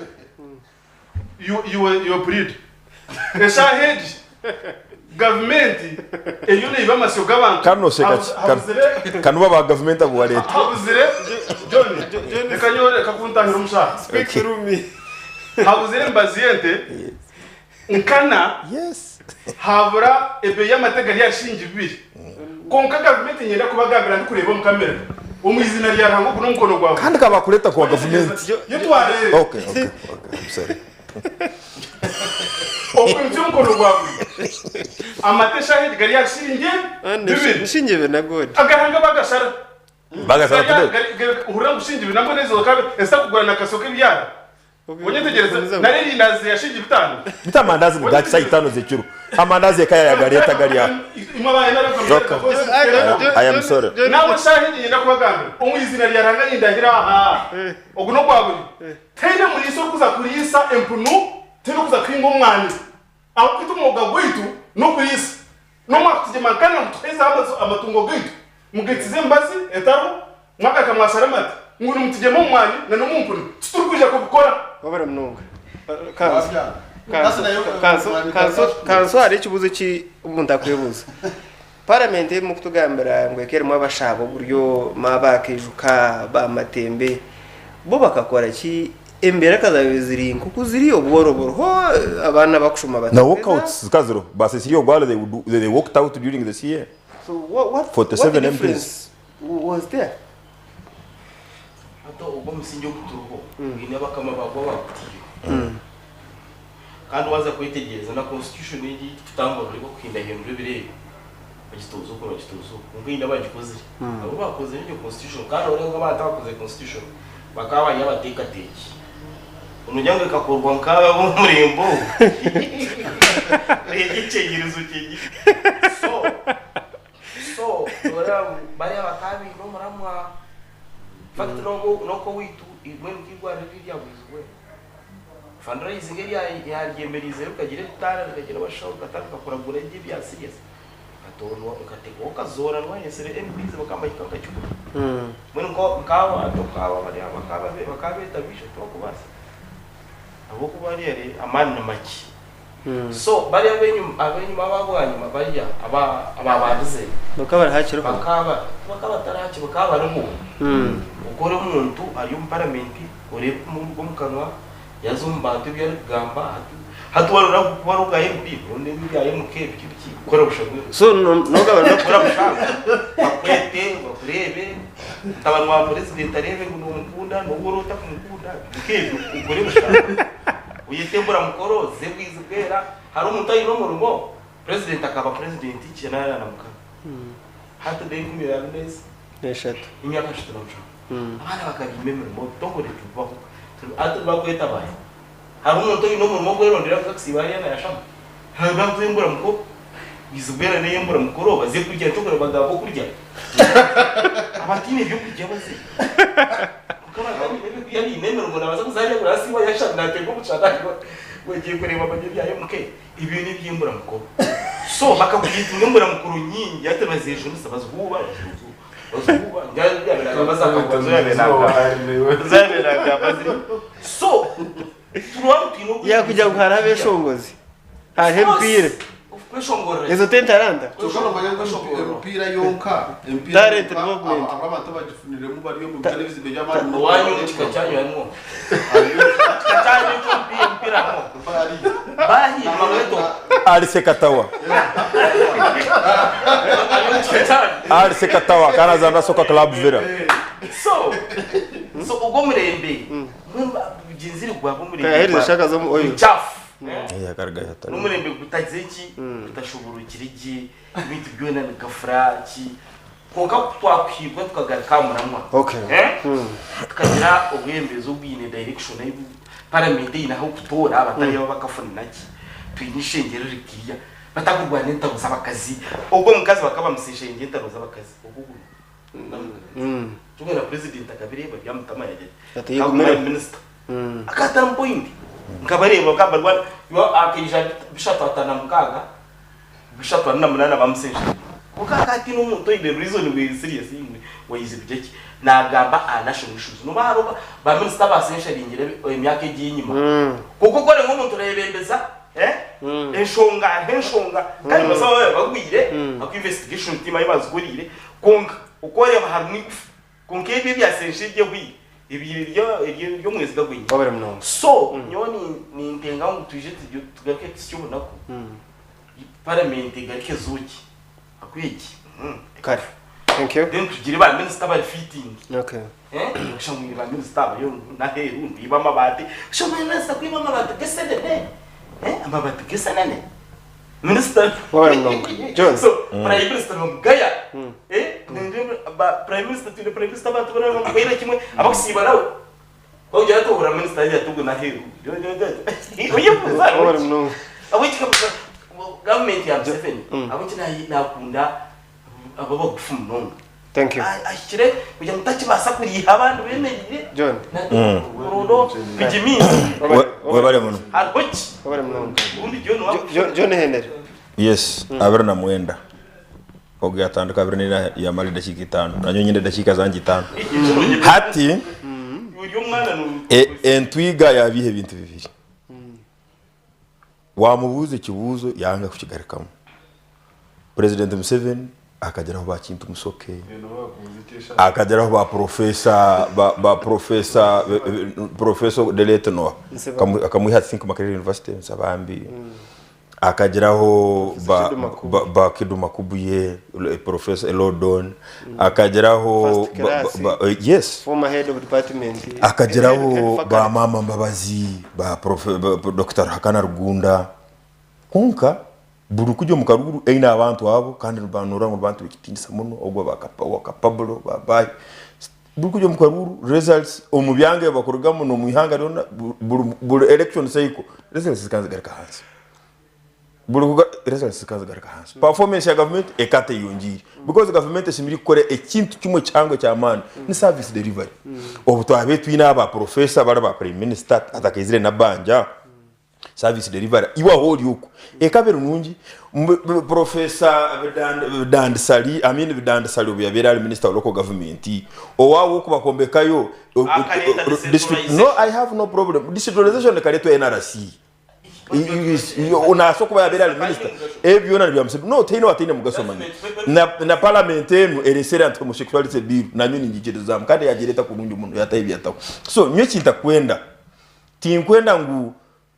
Speaker 4: your breed, eshaaha egi gavumenti eriyo neiba amasyo g'abantu.
Speaker 3: Kanu noseka ki?
Speaker 4: Habuzire
Speaker 3: Kanu aba gavumenti abu wareeta.
Speaker 4: Habuzire John, reka nyowe reka kuntahira omushaaha.
Speaker 2: Speak through me.
Speaker 4: Habuzire emibazi y'ente nkana.
Speaker 3: Yes.
Speaker 4: Habura ebeeyi y'amate gari aha shilingi bibiri. Kwonka gavumenti niinyenda kubagambira ndikureeba omu kamera, omu iziina rya Ruhanga ogu n'omukono gwa buryo.
Speaker 3: Kandi ka bakureeta kuwa gavumenti.
Speaker 4: Yetwarire.
Speaker 3: Okay, okay, okay. I'm sorry.
Speaker 4: Okwimutsya omukono gwa buryo. Amate eshaaha egi gari aha shilingi bibiri.
Speaker 2: Nshingi ibiri na God.
Speaker 4: Agahanga bagashara.
Speaker 3: Bagashara today.
Speaker 4: Hurira ngu shilingi ibiri nabwo n'ezo ezitakugura na kaso k'ebyara. Onyetegereze, nari erindazi ya shilingi bitano.
Speaker 3: Beitu amandazi nigaki shaaha itaano z'ekiro? Amandazi eka yayagareeta gari aho.
Speaker 4: Imwe aba NRM
Speaker 3: Okay. I am sorry.
Speaker 4: Nawe eshaaha egi niinyenda kubagambira omu iziina rya Ruhanga nindahira aha ogu n'ogwa buri tihaine muriisa orikuza kuriisa empunu tihaine orikuza kuhinga omwani ahabw'okuba itwe omwoga gwaitu n'okuriisa N'omwaka tugyema nkana ngu tuheezeho amatungo gaitu, mugaitsize emibazi etariho, mwagaruka mwashara amate ngu nimutugyema omu mwani na n'omu mpunu, titurikwija kubikora.
Speaker 2: Wabura munonga. Kanso hariho ekibuuzo eki omuntu arikwebuuza. Paramenti erimu kutugambira ngu eka erimu abashaho b'oburyo, ba Kaijuka, ba Matembe, bo bakakora ki Embeera ekazabaire ziri nk'oku ziri, obworo buriho, abaana bakushoma
Speaker 3: Na
Speaker 2: batakwega.
Speaker 3: walkouts zikaba ziriho. Ba Cecilia Ogwalo they would they walked out during the CA.
Speaker 2: So what, what,
Speaker 3: 47
Speaker 2: what
Speaker 3: MPs.
Speaker 2: difference was there?
Speaker 1: Hati ogwo omusingi ogu turiho gwine abakama bagwo abakutiire. Kandi waaza kwetegyereza na constitution egi ei turikutambura erikuhindahindura ebiro ebi, bagituuza oku bagituuza oku kwonka haine abagikozire. Abo abakozire egyo constitution kandi nooreeba ngu abantu abakozire constitution bakaba bari abateekateeki. Nogira ngu ekakorwa nk'abo ab'omurembe ogu? Reeba ekyegyerezo kyenyini. So, so nooreeba ngu bariya bakaba baine omuramwa. In fact n'oku owaitu mbwenu nk'eirwariro eri erya Bwizibwe, Fundraising eri yaryemereizeho rikagira ebitanda rikagira abashaho rikatandika kuragura gye ebya serious rikatoorwa rikatekwaho kazoora rwayetsire MPs bakaba nibahika nka kikumi mbwenu nka abantu nk'abo abari aha bakaba beeta baija tibakubaasa ahabw'okuba hariya amaani ni makye so bariya abenyima aba bwanyima bariya ababandize
Speaker 2: Bakaba bari hakiriho.
Speaker 1: Bakaba bakaba batari hakiriho bakaba bariho. Okwo ori omuntu ari omu paramenti oreebe okumuruga omu kanwa yaza omu bantu ebi arikugamba hati warora ku ari obwa MP oronda ebi ebya MK biki biki kora busha bwingi.
Speaker 2: So nogaba
Speaker 1: Kora busha bakwete bakureebe mutabani wa purezidenti areebe ngu nomukunda nobu oraba otakumukunda nk'ebyo okore busha oyete emburamukoro oze bwizi bwera hariho omuntu aine omurimo President akaba president kinaana na mukaga hati n'enkumi ebiri n'ezi
Speaker 2: N'eshatu.
Speaker 1: emyaka 37 abaana bakabiima emirimo ebitongore tibibaho hati nibakweta bahi hariho omuntu oine omurimo ogwerondera kuza kusiiba hariya nayashama hariho embura mukoro bwizi bwera neyo embura mukoro baze kurya nikyo okureba bagamba okurya abataine byokurya baze kwonka abataine ebyokurya baine emirimo nabaasa kuza hariya ngu nasiiba yashama nateeka omushana wagiye kureeba manya ebya MK. Ebyo n'eby'emburamukoro. So bakakuhitinga emburamukoro nyingi hati bazejunisa bazihuuba bazihuuba so turwamu twine
Speaker 2: Yakugira ngu hariho abeshongozi hariho emipiira
Speaker 1: kweshongorera
Speaker 2: ezo t'entaranta
Speaker 5: Kyonka nomanya ngu emipiira yonka emipiira
Speaker 2: Talent
Speaker 5: yonka
Speaker 2: development.
Speaker 5: hariho abantu abagifuniremu bari omu bibuga n'ebizimbe by'amaani munonga
Speaker 1: owanyu omu kika kyanyu harimu kika kyanyu eky'omupiira omupiira harimu
Speaker 3: Ali Ssekatawa. Ali Ssekatawa kandi azaanira Soccer Club Villa.
Speaker 1: So, so ogwo omurembe mbwenu bugyenzire gwaba omurembe
Speaker 2: Kayahereza eshaka z'omu oil.
Speaker 1: muchafu.
Speaker 3: Eh, akarugayo atari.
Speaker 1: N'omurembe gutagize ki gutashoborokire gye ebintu byona ni gafura ki kwonka ku twakuhirwa tukagaruka aha muramwa
Speaker 2: Okay.
Speaker 1: Eh? Tukagira obwebembezi obwine direction ahu Paramenti eine ah'okutoora abatari abo abakafuna naki. Twine eishengyero rikiriya batakurwana entaro z'abakazi. Ogwo omukazi bakaba bamuseshengyera entaro z'abakazi. Ogwo guri. Kimwe na president akabireeba byamutama yagira
Speaker 2: Ati yegumire.
Speaker 1: Prime Minister akatara point nkabareeba kabarwana akaija 356 348 bamusensha kuka akati n'omuntu oine reason we serious imwe wayize byeki nagamba a national issues no baroba ba minister basensharingire emyaka egiye enyima kuko kore nk'omuntu orebembeza enshonga enshonga kandi basaba bagwire aku investigation team ayo bazigurire konka ukoreba harimo igufa konka ebyo byasenshe bwi ibyo byo mwezi gagwinye
Speaker 2: Wabere munonga.
Speaker 1: So nyowe nintenga ngu twije tugaruke tusye obunaku parliament egaruke ezuuki akweki.
Speaker 2: Kare. Thank you.
Speaker 1: Then tugire ba minister bari fitting.
Speaker 2: Okay.
Speaker 1: Shamwire ba minister bayo naheru niba amabati shamwire minister kwiba amabati gesenene amabati gesenene minister.
Speaker 2: Wabere munonga. John.
Speaker 1: So prime minister nomugaya ba prime minister tuli prime minister abantu bana bamugayira kimwe abakusiba nawe ojya tuhura minister yaje tugu naheru uyifuza
Speaker 2: Wabere munonga.
Speaker 1: abiki government ya Museveni abiki nakunda abo bagufu munonga.
Speaker 2: Thank you.
Speaker 1: Ashire kugira ngo utakibasa kuriha abandi bemerire.
Speaker 2: John.
Speaker 1: Urundo bijiminsi.
Speaker 3: Webale muno.
Speaker 1: Harhoki.
Speaker 2: Wabere munonga.
Speaker 1: Ubundi John wa
Speaker 2: John Henry.
Speaker 3: Yes, 29. Oge atandika 24 yamara edakika 5. Nanyo nyine edakika zange 5. Hati
Speaker 1: uyu mwana
Speaker 3: entwiga yabihe bintu bibiri. Wamubuza ekibuzo yanga kukigarikamu. President Museveni akageraho bakintu musoke. Akageraho ba professor ba professor professor Delete Noah akamuha think Makerere University Nsabambi. Akageraho ba Kiduma Kubuye professor Elodon. Akageraho yes
Speaker 2: former head of department.
Speaker 3: Akageraho ba mama Mbabazi ba Dr. Hakana Rugunda. Konka buri kujya mu karuguru eine abantu abo kandi banura mu bantu bikitindisa muno ogwa bakapablo babayi buri kujya mu karuguru results omubyange bakurugamu no muihanga ryona buri election cycle results zikanzigarika hansi buri results zikanzigarika hansi performance ya government ekate yongire because government esimiri kukora ekintu kimwe cyangwa cyamani ni service delivery. Obu twabe twina aba professor bari ba prime minister atakizire na banja service delivery iwa holi huko ekabere nungi professor Bidandisali Amin Bidandisali obu ali minister of local government owawo kubakombekayo district. No, I have no problem. Decentralization kaletwa NRC unaso kuba yabera ali minister ebyo na bya no teno atine mugaso manyi na parliament enu eresera anti homosexuality bill nanyo ninjikiriza kandi yagireta kurungi umuntu yatayibyataho. So nyo kinta kwenda tinkwenda ngu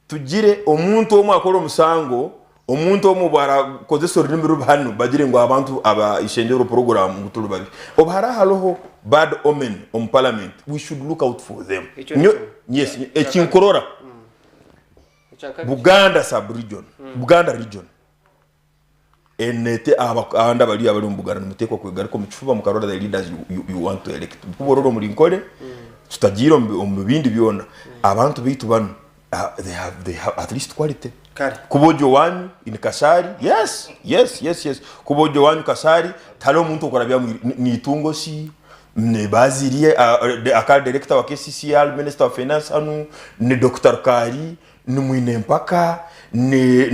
Speaker 3: tugire omuntu omwe akora omusango omuntu omwe barakozesa orurimi rubi hano bagire ngu abantu aba ishenjero program ngu turi babi obu hara hariho bad omen omu parliament we should look out for them. Yes, ekinkorora Buganda sub region Buganda region enete abanda bali abali mu Buganda mutekwa kwegariko mukifuba mukarora the leaders you want to elect kubororo muri nkole tutagira omu bindi byona abantu bitu bano. They have at least quality. Kubojo wanyu in Kasari. Yes. Kubojo wanyu Kasari talo muntu okorabya ni itungo si ne baziriye akal director wa KCCL minister of finance anu ni Dr. Kari ni mwine mpaka ni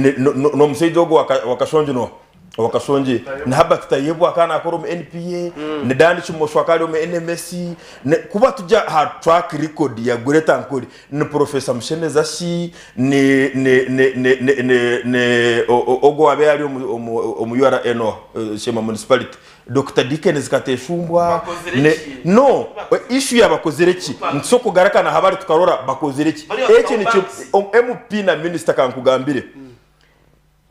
Speaker 3: no musaidogo wakashonje no wakashonje na haba tutayebwa akana akora mu NPA ni Dani Chimosho akali mu NMS kuba tujya ha track record ya Greta Nkoli ni professor Mushemeza si ni ne ne ne ne ne ogo abe ari mu URN Shema municipality Dr. Dickens Kateshumbwa ne no issue ya bakozereki nsoko garakana habari tukarora bakozereki eki ni MP na minister kankugambire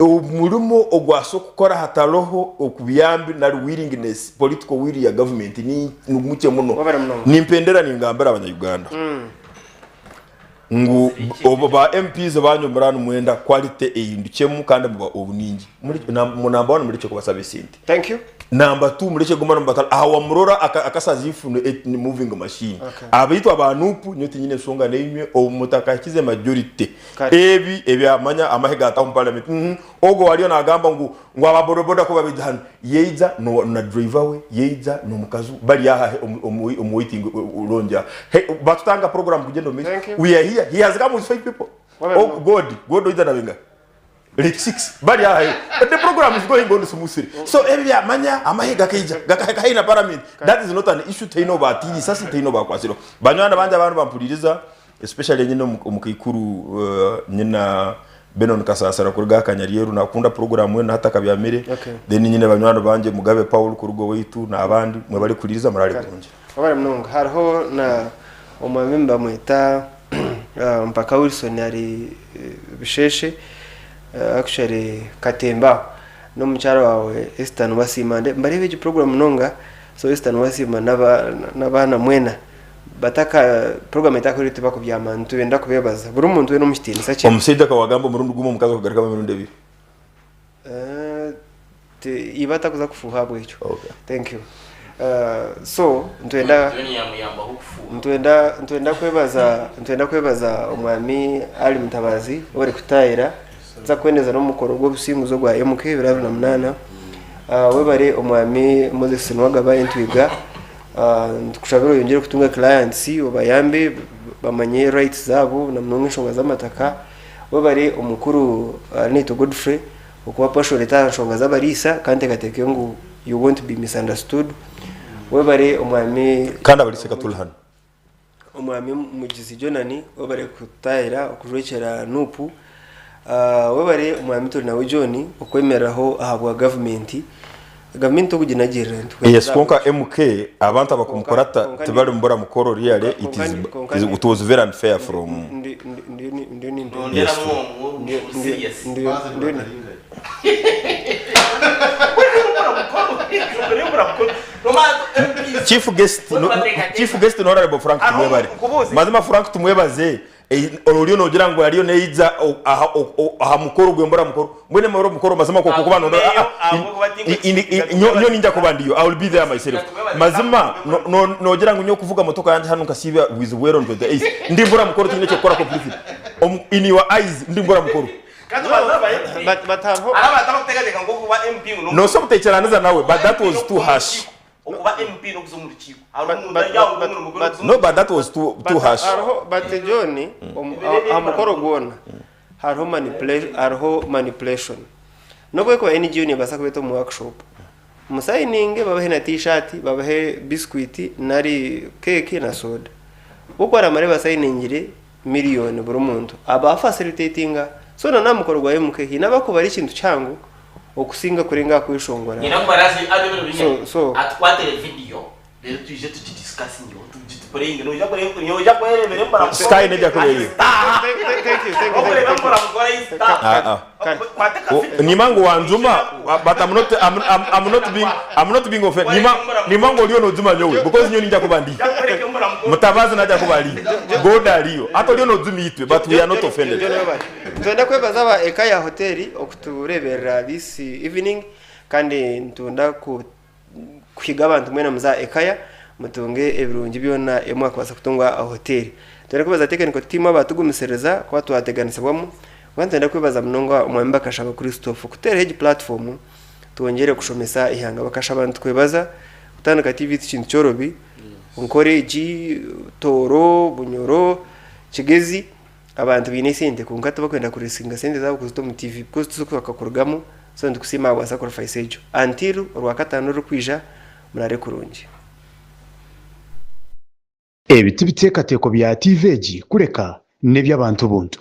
Speaker 3: umurimo ogwaso kukora hataroho okubiyambi na willingness political will ya government ni numuke muno nimpendera ningambira abanya-Uganda ngu obo ba MPs banyu murano mwenda quality eyindukemu kandi muba obuningi muri namba 1 muri cyo kubasaba esente.
Speaker 2: Thank you.
Speaker 3: Namba 2 muri cyo gumana mbatala aho wamurora akasaza ifuno moving machine. Abitwa abanupu nyoti nyine songa neimwe omutaka kize majority ebi ebyamanya amahega ata mu parliament. Ogwo wariyo nagamba ngu ngu aba bodaboda ku babaija hanu yaija no na driver we yaija n'omukazi we bari aha omu omu waiting lounge aha. He batutanga program kugyenda omu maisho.
Speaker 2: Thank you.
Speaker 3: We are here. He has come with five people.
Speaker 2: Wabere
Speaker 3: Oh, God, God oija na benga? Like six. Bari aha. But the program is going on smoothly. So ebi byamanya amahe gakaija gakahika haihi na parliament. That is not an issue teine obu batiire isasi teine obu bakwasireho. Banywani bangye abantu bampuririza Especially nyine omukaikuru nyina Benon Kasasira kuruga aha Kanyaryeru nakunda program enu hati akabyamire
Speaker 2: Okay.
Speaker 3: then nyine banywani bangye Mugabe Paul kuruga owaitu nabandi mwebare kuhuririza murare kurungi.
Speaker 2: Wabare munonga hariho na omwami nibamweta Mpaka Wilson ari Bisheshe actually Katemba aho n'omukyara wawe Esther Nibasiima nibareeba egi program munonga so Esther Nibasiima n'abaana mwena Bataka program etakahwire tibakubyama nitwenda kubebaza buri muntu wena omu kitinisa kye.
Speaker 3: Omushaija akawagamba omurundi gumwe omukazi akagarukamu emirundi ebiri.
Speaker 2: Iba atakuza kufuuha ahabwekyo.
Speaker 3: Okay.
Speaker 2: Thank you. So nitwenda
Speaker 1: John yamuyambaho kufuuha.
Speaker 2: nitwenda nitwenda kwebaza nitwenda kwebaza omwami Ali Mutabazi ori kutayira nza kwendeza n'omukoro gw'obusinguzi ogwa MK 2028. Webare omwami Moses Nuwagaba Entwiga. Nitukushabira oyongyere kutunga clients obayambe bamanye rights zaabo na munonga enshonga z'amataka. Webare omukuru Naitwe Godfrey okuba passionate aha nshonga z'abariisa kandi nteekateeka ngu you won't be misunderstood. Webare omwami
Speaker 3: Kandi abariisa ka turi hanu.
Speaker 2: Omwami Mugizi Jonani webare kutahira okujwekyera Nup. Webare Omwami Turinawe John okwemereraho ahabwa gavumenti. Gavumenti tokuginagirira
Speaker 3: Yes, kwonka MK abantu abakumukurata tibari mubura mukoro really it is it was very unfair from
Speaker 1: Yes. Serious.
Speaker 3: Chief guest no, Chief guest no Honorable Frank Tumwebare. Mazima Frank Tumwebaze eh, oriyo nogira ngu ariyo neija o- aha o- o- aha mukoro gwembura mukoro. Mbwene mukoro mukoro mazima ko kuba no
Speaker 1: Aho
Speaker 3: ah,
Speaker 1: aho kuba
Speaker 3: in- in- in- nyo nyo ninja kuba ndiyo. I will be there myself. Mazima no- no- nogira ngu nyo kuvuga motoka yanje hano nkasiba with well on 28. Ndi mbura mukoro tine cyo kukora completely. In your eyes ndi mbura mukoro.
Speaker 1: Kandi bazaba MP.
Speaker 2: But but hariho
Speaker 1: Ari abantu abakuteekateeka ngu okuba MP ngu
Speaker 3: Nosobola kutekyeraniza nawe but that was too harsh.
Speaker 1: Okuba MP n'okuza omu rukiiko. Hariho
Speaker 2: But-
Speaker 1: omuntu
Speaker 2: but-
Speaker 1: ari aho
Speaker 2: but-
Speaker 1: omu mugore
Speaker 2: but-
Speaker 1: okuza
Speaker 3: No,
Speaker 1: omu
Speaker 3: but that was too too
Speaker 2: but
Speaker 3: harsh.
Speaker 2: hariho but John aha mukoro gwona hariho manipulation hariho manipulation n'obu ekuba NGO nebaasa kubeeta omu workshop musayininge babahe na t-shirt babahe biscuit nari cake na soda bo ku baramare basayiningire miriyoni buri muntu aba facilitatinga so na n'aha mukoro gwa MK haine abakubara ekintu kihango okusinga kurenga aha kweshongora
Speaker 1: Nyina kubarazi ari biro binya.
Speaker 2: So- so-
Speaker 1: Atukwatire video. Rero twije tugidiscussingeho tugipureyinge noija kureba noija kwerebera embara mukoro.
Speaker 3: Sky neja kubeyo.
Speaker 2: Thank you, thank you, thank you,
Speaker 1: Okureba
Speaker 2: thank you.
Speaker 1: embara mukoro ayi star.
Speaker 3: Ah, ah.
Speaker 1: Kwata ka
Speaker 3: Oh,
Speaker 1: video.
Speaker 3: nima ngu wanjuma but I'm not I'm, I'm, I'm not being I'm not being offended. Nima nima ngu oliyo nojuma nyowe because nyowe ninja kuba ndi.
Speaker 1: Kwereka embara mukoro.
Speaker 3: Mutabazi naja kuba ali. God aliyo. Hata oliyo nojuma itwe but we are not offended.
Speaker 2: John Robert. Nitwenda kwebaza aba eka ya hoteli okutureberera this evening kandi nitwenda ku kuhiga abantu mwena muza ekaya mutunge ebirungi byona ebi mwakubaasa kutunga aha hoteli. Nitwenda kwebaza technical team abatugumisiriza kuba twateganisibwamu kwonka nitwenda kwebaza munonga Omwami Bakashaba Christophe kuteeraho egi platform twongyere kushomesa eihanga. Bakashaba nitukwebaza kutandika TV tikintu kyorobi Nkore egi, Tooro, Bunyoro, Kigezi abantu baine esente kwonka tibakwenda kurisikinga sente zaabo kuzita omu TV because tizikugaruka kurugamu so nitukusiima ahabwa sacrifice egyo. Until orwakataano orurikwija muraare kurungi.
Speaker 7: Ebi tibiteekateeko bya tiivi egi kureka n'eby'abantu buntu.